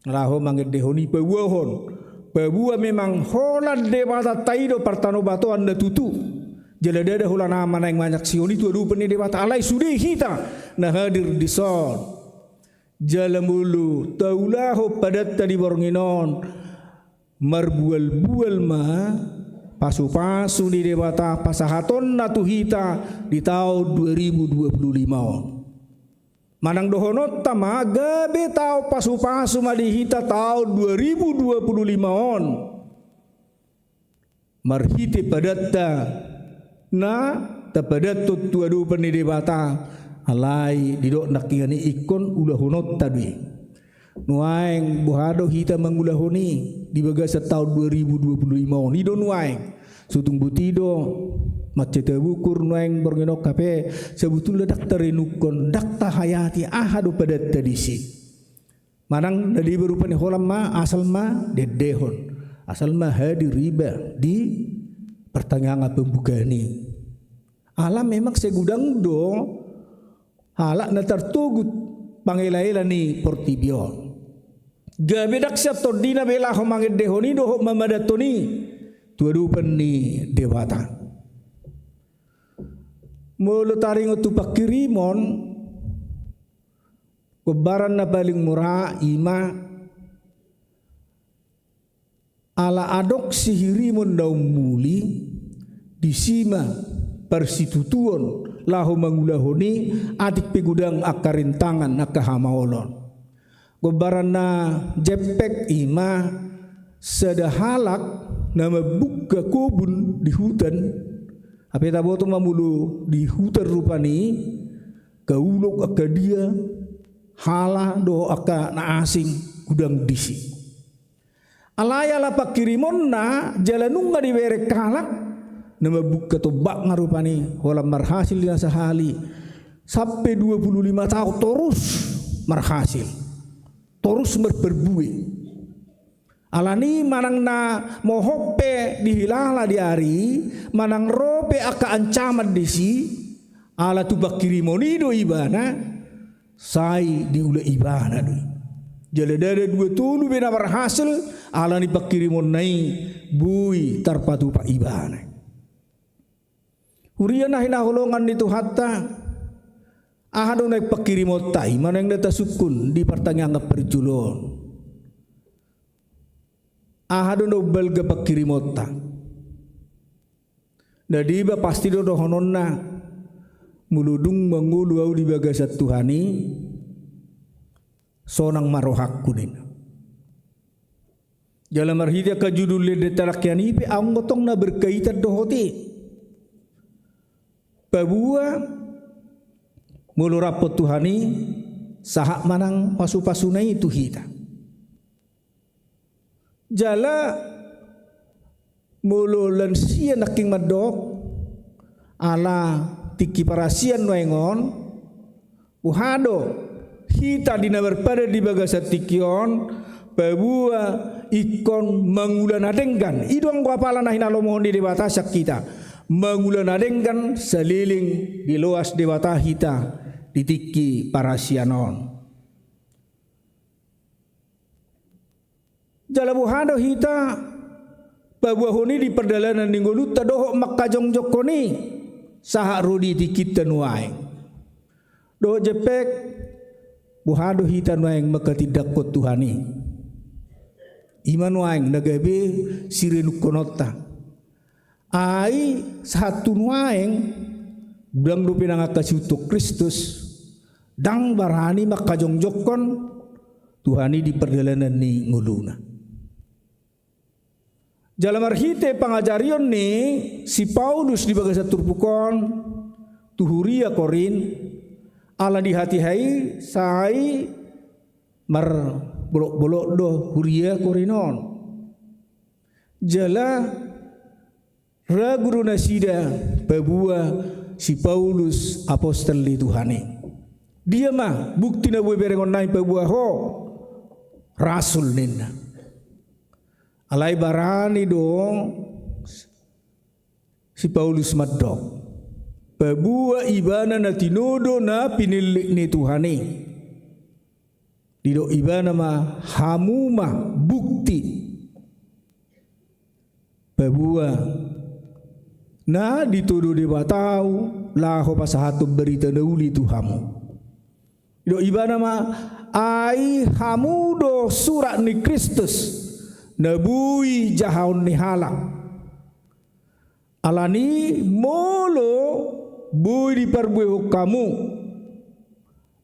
Laho mangendehon i paboahon, paboa memang holan Debatanta i do partanobatoan na tutu. Jala ndada holan ama naeng manyaksihon i tu adopan ni Debata, alai sude hita na hadir dison. Jala molo taulahon padanta di borngin on, marbual-bual ma pasupasu ni Debata pasahatonna tu hita di taon dua ribu dua puluh lima on. Manang dohononta ma gabe taon pasupasu ma di hita taon dua ribu dua puluh lima on. Marhite padanta na tapadathon tu adopan ni Debata, alai didok nangkiningan i ingkon ulahononta do i. Nuaeng boha do hita mangulahon i di bagasan taon dua ribu dua puluh lima on, i do nuaeng. Sotung boti do, mansai tabukur nuaeng borngin on hape, sabotulna ndang tarenungkon, ndang tahayati aha do padanta disi. Manang na deba rupani holan ma, asal ma diendehon, asal ma hadir iba di partangiangan pembukaan i. Ala memang sai godang do halak na tartogut pangelaela ni portibi on. Gabe ndang sian tondina be laho mangendehon i dohot mamadathon i tu adopan ni Debata. Molo taringot tu pangkirimon, gombaran na paling mura i ma ala adong sihirimon na ummuli, disi ma parsitutuon laho mangulahon i, atik pe godang angka rintangan, angka hamaolon. Gombaran na jempek i ma sada halak na mambuka kobun di hutan, hape taboto ma molo di hutan rupani, angka ulok, angka dia, hala dohot angka na asing godang disi. Alai ala pangkirimonna jala nunga dibereng halak, na mambuka tombakna rupani, holan marhasil na sahali sampe dua puluh lima taon torus marhasil, torus marparbue. Alani manang na mohop pe dihilala di ari, manang ro pe angka ancaman disi, ala tu pangkirimon i do ibana, sai diula ibana do i. Jala ndada dua tolu be na marhasil, alani pangkirimonna i boi tarpatupa ibana. Huria na hinaholongan ni Tuhanta, aha do naeng pangkirimonta i, manang na tasungkun di partangiangan parjolo on. Aha do na umbalga pangkirimonta? Na deba pasti do dohononna, molo dung mangolu au di bagasan Tuhan i, sonang ma rohangku ninna. Jala marhite angka judul ni ende ta nangkiningan i pe, anggo tong na berkaitan dohot i. Paboa molo rap tu Tuhan i, sahat manang pasu-pasuna i tu hita. Jala molo lansia nangkin mandok, ala tingki parasian nuaeng on, boha do hita di na marpadan di bagasan tingki on, paboa ingkon mangula na denggan. I do anggo apala na hinalomohon ni Debata sian hita, mangula na denggan saleleng diloas Debata hita di tingki parasian on. Jala boha do hita paboahon i di pardalanan ni ngolunta dohot mangkajongjongkon i sahat ro di tingkinta nuaeng. Dohot jempek, boha do hita nuaeng manghatindanghon Tuhan i. I ma nuaeng na gabe sirenungkononta. Ai sahat tu nuaeng, godang dope na ngangka siutuhon Kristus, ndang barani mangkajongjongkon Tuhan i di pardalanan ni ngoluna. Jala marhite pangajarion ni si Paulus di bagasan turpuk on tu huria Korint, ala di hatiha i sai marbolok-bolok do huria Korint on. Jala ragu do nasida paboa si Paulus apostel ni Tuhan i. Dia ma bukti na boi berengon nami paboa ho rasul ninna. Alai barani do si Paulus mandok, paboa ibana na tinodo na pinillit ni Tuhan i. Didok ibana ma, hamu ma bukti paboa na ditodo Debata ahu laho pasahathon barita na uli tu hamu. Didok ibana ma, ai hamu do surat ni Kristus na boi jahaon ni halak. Alani molo boi diparbuehon hamu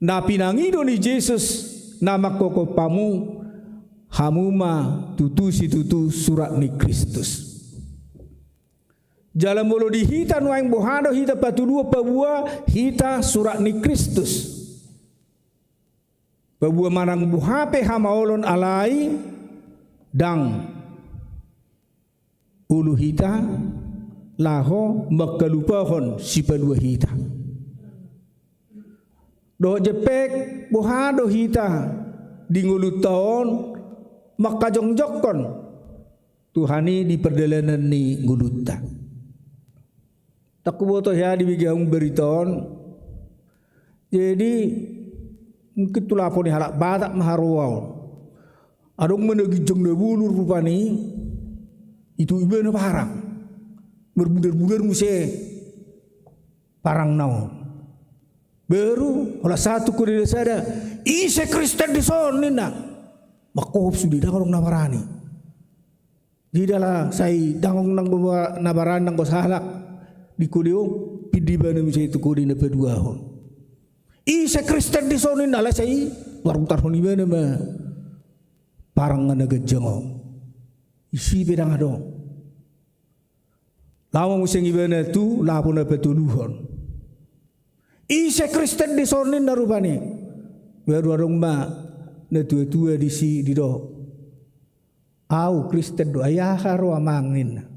na pinangido ni Jesus na mangkophop hamu, hamu ma tutu situtu surat ni Kristus. Jala molo di hita nuaeng, boha do hita patuduhon paboa hita surat ni Kristus? Paboa manang boha pe hamaolon, alai ndang olo hita laho mangkalupahon sipalua hita. Dohot jempek, boha do hita di ngolunta on mangkajongjongkon Tuhan i di pardalanan ni ngolunta? Ndang huboto hea di bege hamu barita on. Jadi mungkin tu lapo ni halak Batak ma haroa on. Adong ma na ginjang na bolon rupani, ito ibana parang. Marbudar-budar muse parangna on. Baru holan sahat tu kode na sada, "Ise Kristen dison?" ninna. Mangkophop sude, ndang adong na barani. Jadi ala sai ndang adong nanggo ba-, na barani nanggo sahalak di kode on, pinda ibana muse tu kode na paduahon. "Ise Kristen dison?" ninna, ala sai parutarhon ibana ma parang na ganjang on. Ise pe ndang adong. Laho ma muse ibana tu lapo na patoluhon. "Ise Kristen dison?" ninna rupani. Baru adong ma na tua-tua disi didok, "Ahu Kristen do, ai aha ro amang?" ninna.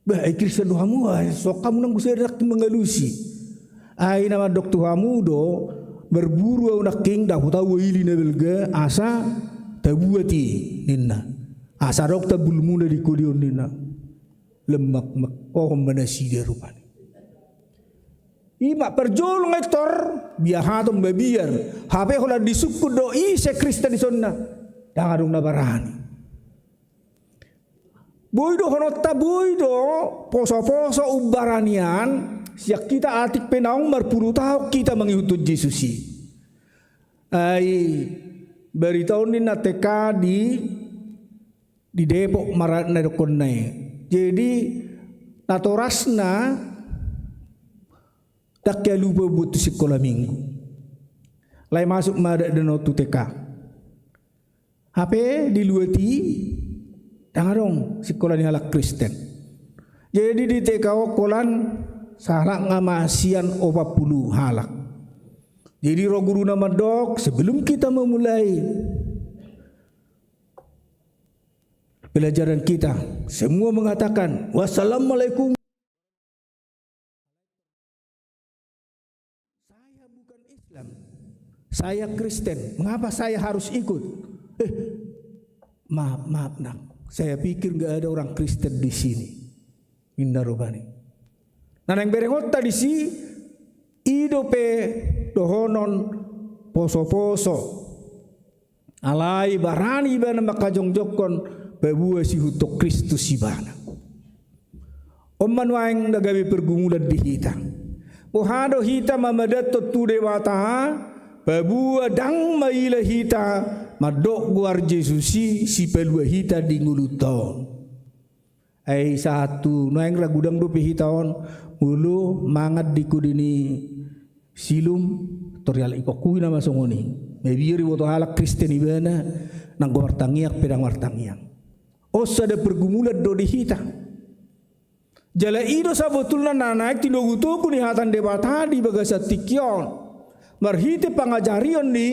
"Bah, ai Kristen do hamu, ai songon hamu nanggo sada nangkin mangalusi. Ai na mandok tu hamu do, marburu ahu nangkin, dapot ahu oili na balga, asa tabuat i," ninna. "Asa adong tambulmuna di kode on," ninna. Lam mangkophop ma nasida rupani. I ma parjolo nunga pintor, biahaton mabiar. Hape holan disungkun do, "Ise Kristen disonna?" Ndang adong na barani. Boi do hononta, boi do poso-poso umbaranian sian hita atik pe naung marpulu taon hita mangihuthon Jesus i. Ai barita on ninna T K di, di Depok ma ra-, na didokkonna i. Jadi natorasna ndang hea lupa buat tu sikola minggu. Alai masuk ma dakdanak on tu T K. Hape di luat i ndang adong sikola ni halak Kristen. Jadi di T K on holan sahalak nga ma sian opat pulu halak. Jadi ro guruna mandok, sebelum kita memulai pelajaran kita, semua mengatakan, "Wassalamualaikum." Saya bukan Islam, saya Kristen. Mengapa saya harus ikut? Eh, maaf, maaf, Nak. Saya pikir nggak ada orang Kristen di sini. Ninna rupani. Na naeng berengonta disi, i dope dohonon poso-poso. Alai barani ibana mangkajongjongkon paboa sihuthon Kristus ibana. On ma nuaeng na gabe pergumulan di hita. Boha do hita mamadathon tu Debata, paboa ndang maila hita mandok goar Jesus i sipalua hita di ngolunta on. Ai sahat tu nuaeng ra godang dope hita on, molo mangan di kudi ni silum, tor dialap i, pangkuhi nama songon i. Mabiar diboto halak Kristen ibana, nanggo martangiang pe ndang martangiang. On sada pergumulan do di hita. Jala i do sabotulna na naeng tinogutogu ni hata ni Debata di bagasan tingki on. Marhite pangajarion ni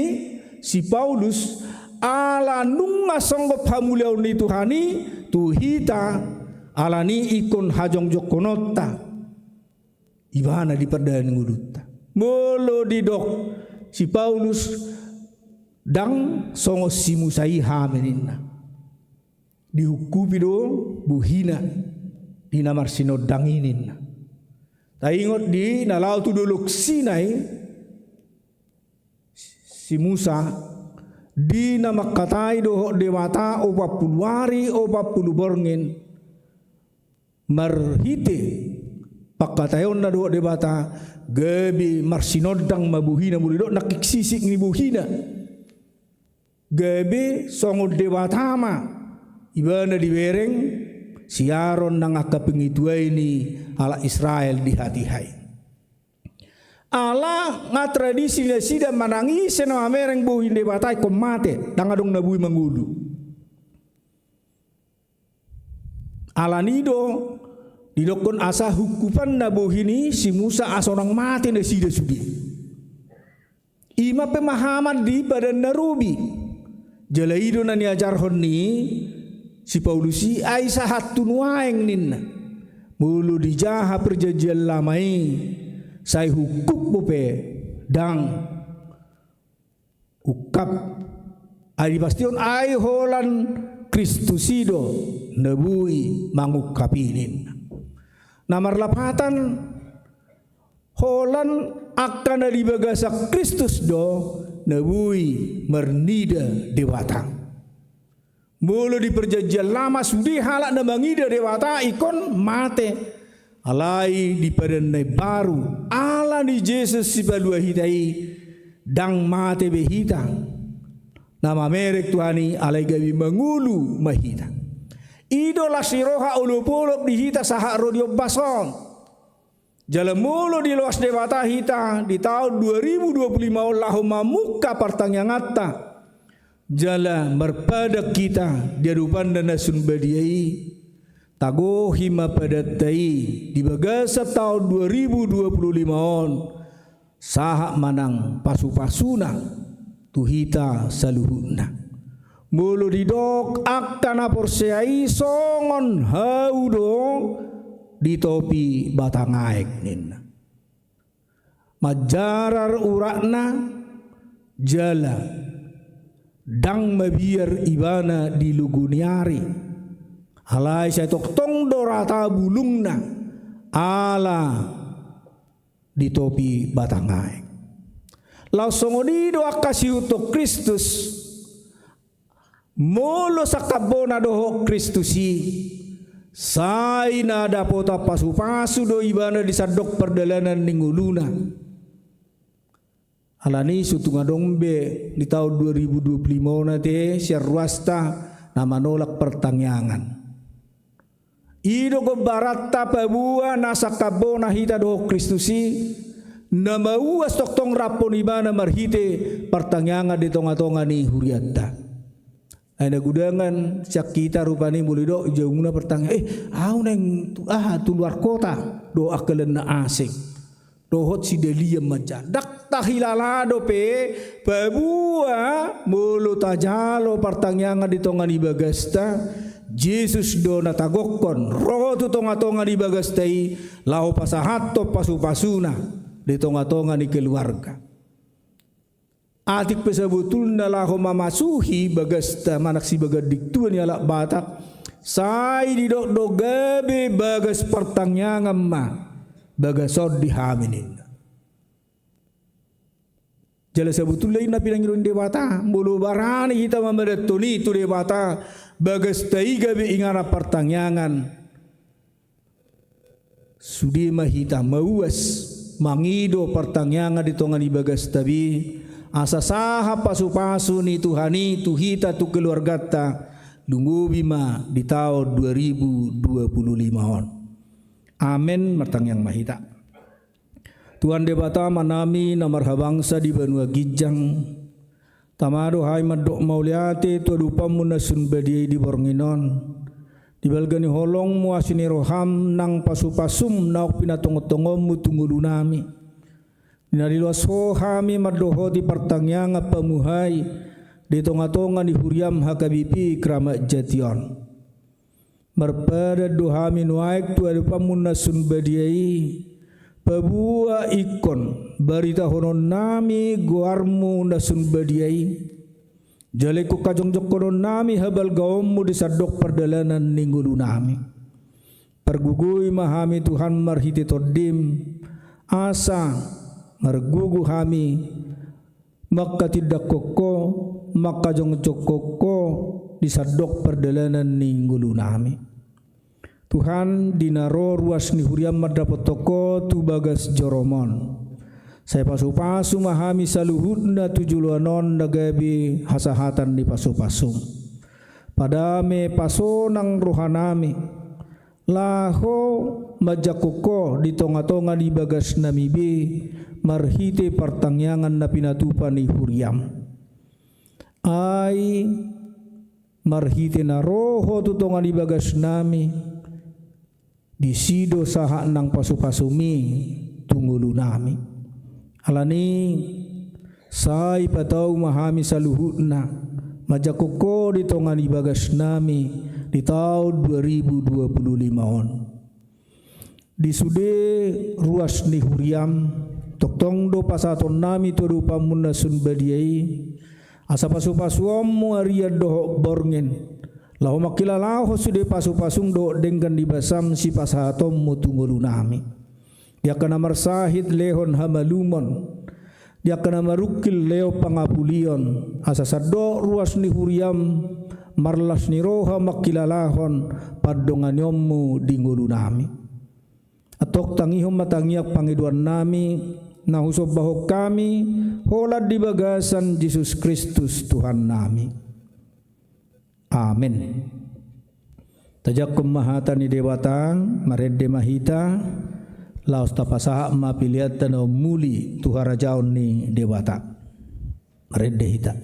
si Paulus, ala nunga songgop hamuliaon ni Tuhan i tu hita, alani ingkon hajongjongkononta ibana di pardalanan ni ngolunta. Molo didok si Paulus, ndang songon si Musa i hami ninna. Dihungkupi do bohina di na marsinondang i ninna. Taingot di na laho tu dolok Sinai, si Musa, di na mangkatai dohot Debata opat pulu ari, opat pulu borngin, marhite pangkataionna dohot Debata, gabe marsinondang ma bohina, molo didok nangkin sisik ni bohina. Gabe songon Debata ma ibana dibereng si Aron nang angka pengituai ni halak Israel di hatiha i. Ala nga tradisi nasida manang ise na mamereng bohi ni Debata ingkon mate, ndang adong na boi mangolu. Alani do didokkon asa hungkupanna bohi ni si Musa asa unang mate nasida sude. I ma pemahaman di padan na robi. Jala i do na niajarhon ni si Paulus i, ai sahat tu nuaeng ninna. Molo dijaha perjanjian lama i, sai hungkup pe ndang ungkap. Ai dipastihon ai holan Kristus i do na boi mangungkap i ninna. Na marlapatan, holan angka na di bagasan Kristus do na boi marnida Debata. Molo di perjanjian lama sude halak na mangida Debata ingkon mate, alai di padan na imbaru, ala ni Jesus sipalua hita i, ndang mate be hita na mamereng Tuhan i, alai gabe mangolu ma hita. I do las ni roha olopolop di hita sahat ro di ombas on. Jala molo diloas Debata hita di taon dua ribu dua pulu lima on laho mamungka partangianganta, jala marpadan hita di adopanna na sun badia i, tagohi ma padanta i di bagasan taon dua ribu dua pulu lima on, sahat manang pasupasuna tu hita saluhutna. Molo didok angka na porsea i songon hau do di topi batang aek ninna. Manjarar uratna jala ndang mabiar ibana di logo ni ari. Alai sai tongtong do rata bulungna ala di topi batang aek. Laos songon i do angka sihuthon Kristus, molo sangkap bona dohot Kristus i, sai na dapotan pasupasu do ibana di sandok pardalanan ni ngoluna. Alani so tung adong be di taon dua ribu dua pulu lima on ate sian ruasta na manolak partangiangan. I do gombaranta paboa na sangkap bona hita dohot Kristus i, na mauas tongtong raphon ibana marhite partangiangan di tongatonga ni hurianta. Ai na godangan sian hita rupani molo didok i jaumuna partangiangan, eh, ahu naeng tu, aha, tu luar kota dohot angka na asing. dohot sidalian manjaha. Ndang tahilala dope, paboa molo tajalo partangiangan di tonga ni bagasta, Jesus do na tagokhon ro tu tonga-tonga ni bagasta i, laho pasahathon pasu-pasuna di tonga-tonga ni keluarga. Atik pe sabotulna laho mamasuhi bagasta manang sibaganding tua ni halak Batak, sai didok do gabe bagas partangiangan ma bagas on di hami ninna. Jala sabotulna i na pinangido ni Debata, molo barani hita mamadathon i tu Debata, bagasta i gabe inganan partangiangan. Sude ma hita mauas mangido partangiangan di tonga ni bagasta be, asa sahat pasu-pasu ni Tuhan i tu hita tu keluarganta, lumobi ma di taon dua ribu dua puluh lima on. Amen. Martangiang ma hita. Tuhan Debata Amanami na marhabangsa di banua ginjang, tama do hami mandok mauliate tu adopanMu na sun badia i di borngin on. Di balga ni holongMu, asi ni rohaM nang pasu-pasuM naung pinatongon-tongonMu tu ngolunami, di na diloas Ho hami mandohoti partangiangan pamuhai di tonga-tonga ni huriaM H K B P Kramat Jati on. Marpadan do hami nuaeng tu adopanMu na sun badia i, paboa ingkon baritahononnami goarMu na sun badia i, jala ingkon hajongjongkononnami habalgaonMu di sandok pardalanan ni ngolunami. Pargogoi ma hami Tuhan marhite TondiM, asa margogo hami manghatindanghon Ho, manghajongjongkon Ho di sandok pardalanan ni ngolunami. Tuhan, di na ro ruas ni huriaM mandapothon Ho tu bagas joroM on, sai pasu-pasu ma hami saluhutna tu joloan on na gabe hasahatan ni pasu-pasuM. Padame pasonang rohanami, laho manjangkon Ho di tonga-tonga ni bagasnami be, marhite partangiangan na pinatupa ni huriaM. Ai marhite na ro Ho tu tonga ni bagasnami, disi do sahat nang pasu-pasuMi tu ngolunami. Alani, sai patau ma hami saluhutna manjangkon Ho di tonga ni bagasnami di taon dua ribu dua puluh lima on. Di sude ruas ni huriaM, tongtong do pasahatonnami tu adopanMu na sun badia i, asa pasu-pasuonMu arian dohot borngin, laho mangkilalahon sude pasu-pasuM dohot denggan ni basaM sipasahatonMu tu ngolunami. Di angka na marsahit lehon hamalumon, di angka na marungkil lehon pangapulion, asa sandok ruas ni huriaM marlas ni roha mangkilalahon pandonganionMu di ngolunami. Antong tangihon ma tangiang pangidoannami na husombahon hami, holan di bagasan Jesus Kristus Tuhannami. Amen. Tajangkon ma hata ni Debata, marende ma hita, laos tapasahat ma peleanta na ummuli tu harajaon ni Debata. Marende hita.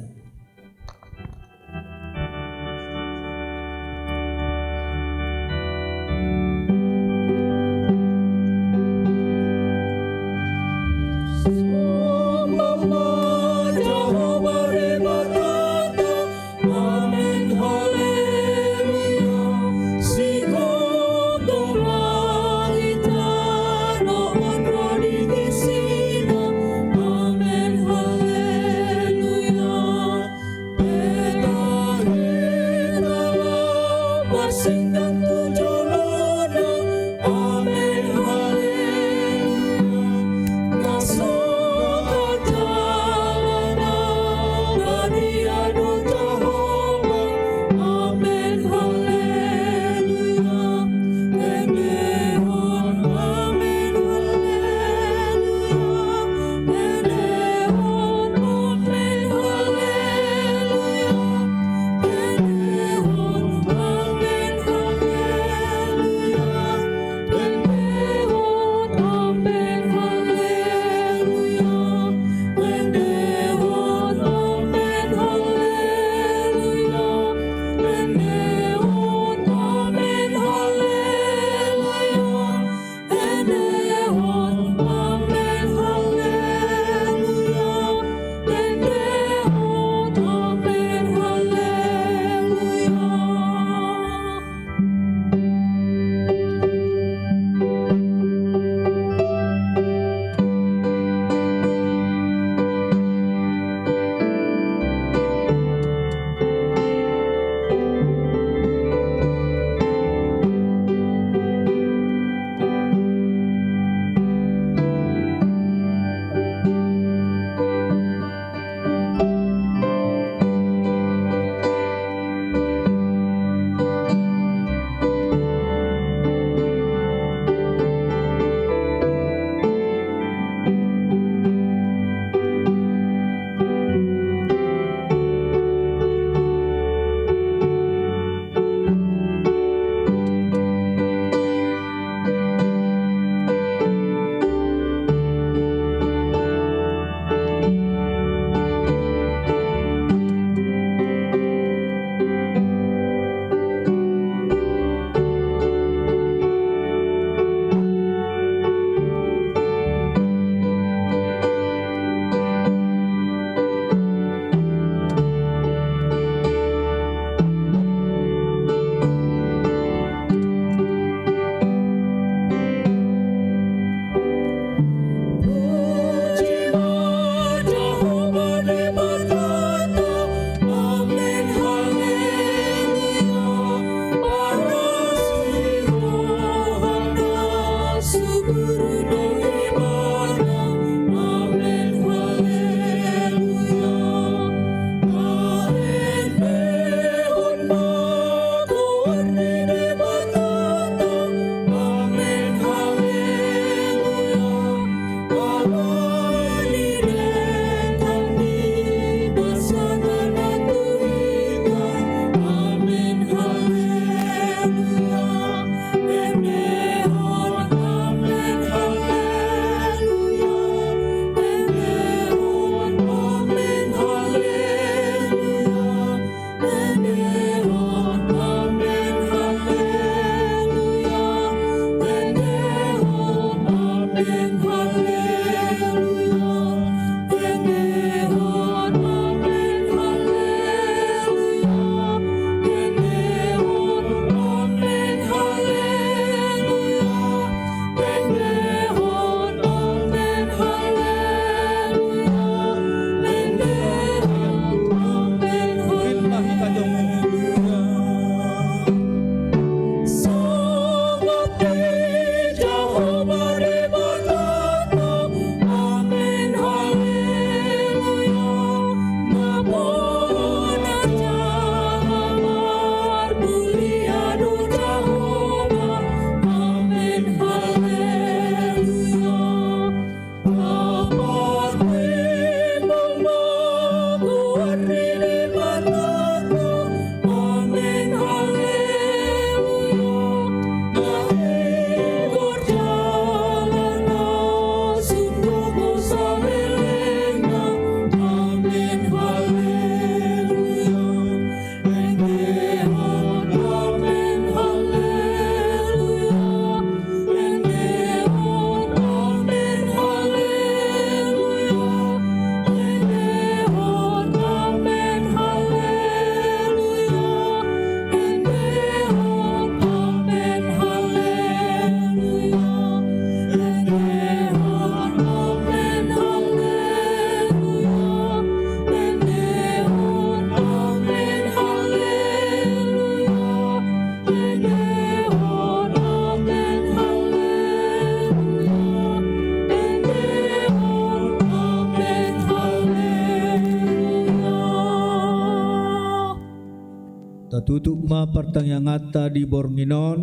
Partangianganta di borngin on,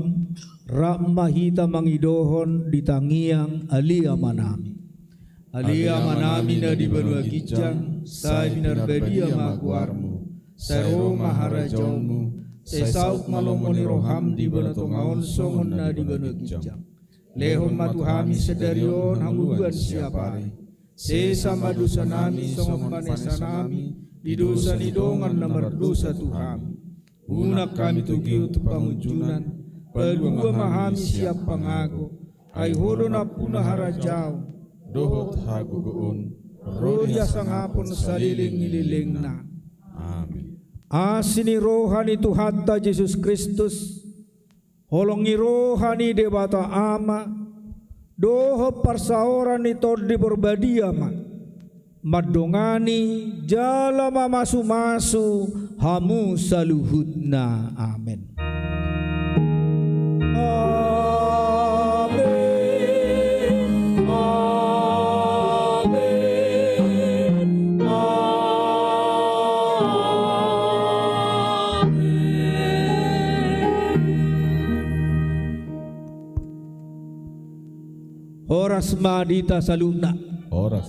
rap ma hita mangidohon di tangiang Ale Amanami. Ale Amanami na di banua ginjang, sai pinarbadia ma goarmu, sai ro ma harajaonmu, sai saut ma lomo ni roham di banua tonga on songon na di banua ginjang. Lehon ma tu hami sadari on hangoluan siapari. Sesa ma dosanami songon panesanami di dosa ni dongan na mardosa tu hami. Unang hami togihon tu pangunjunan, palua ma hami sian pangago, ai Ho do nampuna harajaon, dohot hagogoon, ro di hasangapon saleleng ni lelengna. Amen. Asi ni roha ni Tuhanta Jesus Kristus, holong ni roha ni Debata Ama, dohot parsaoran ni Tondi Porbadia ma mandongani jala mamasumasu hamu saluhutna. Amen. Amen. Amen. Amen. Horas ma di hita saluhutna. Horas.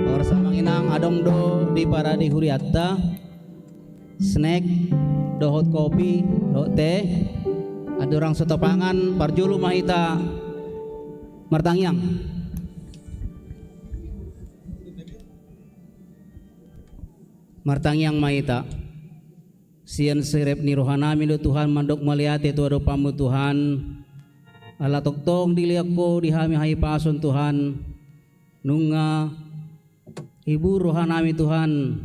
Horas amang inang, adong do di parade hurianta snack dohot kopi dohot teh. Andorang so tapangan, parjolo ma hita martangiang. Martangiang ma hita. Sian sirep ni rohanami do Tuhan mandok mauliate tu adopanmu Tuhan. Ala tongtong dilehon Ho di hami hahipason Tuhan. Nunga hibur rohanami Tuhan.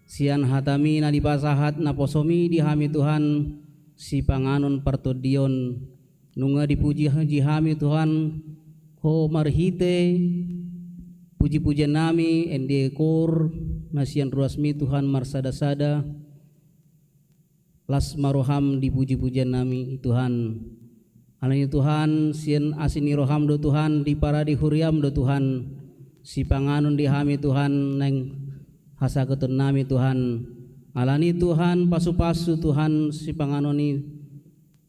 Sian hatami na dipasahat naposomi di hami Tuhan. Sipanganon partondion. Nunga dipuji-puji hami Tuhan, Ho marhite puji-pujiannami, ende koor na sian ruasmi Tuhan marsada-sada, las ma roham di puji-pujiannami Tuhan. Alani Tuhan, sian asi ni roham do Tuhan, di parade huriam do Tuhan, sipanganon di hami Tuhan, naeng hasagotonnami Tuhan. Alani Tuhan, pasu-pasu Tuhan, sipanganon i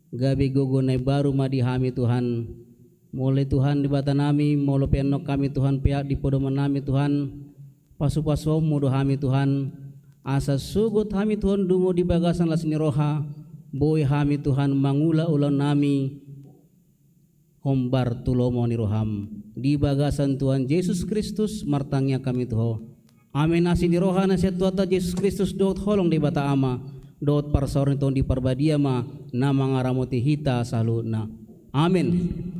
gabe gogo na imbaru ma di hami Tuhan. Molo Tuhan Debatanami, molo pe annon hami Tuhan peak di podomannami Tuhan, pasu-pasuonmu do hami Tuhan, asa sogot hami Tuhan dungo di bagasan las ni roha, boi hami Tuhan mangula ulaonnami hombar tu lomo ni roham. Di bagasan Tuhan Jesus Kristus martangiang hami tu Ho. Amen. Asi ni roha na sian Tuhanta Jesus Kristus dohot holong ni Debata Ama dohot parsaoran ni Tondi Parbadia ma na mangaramoti hita saluhutna. Amen.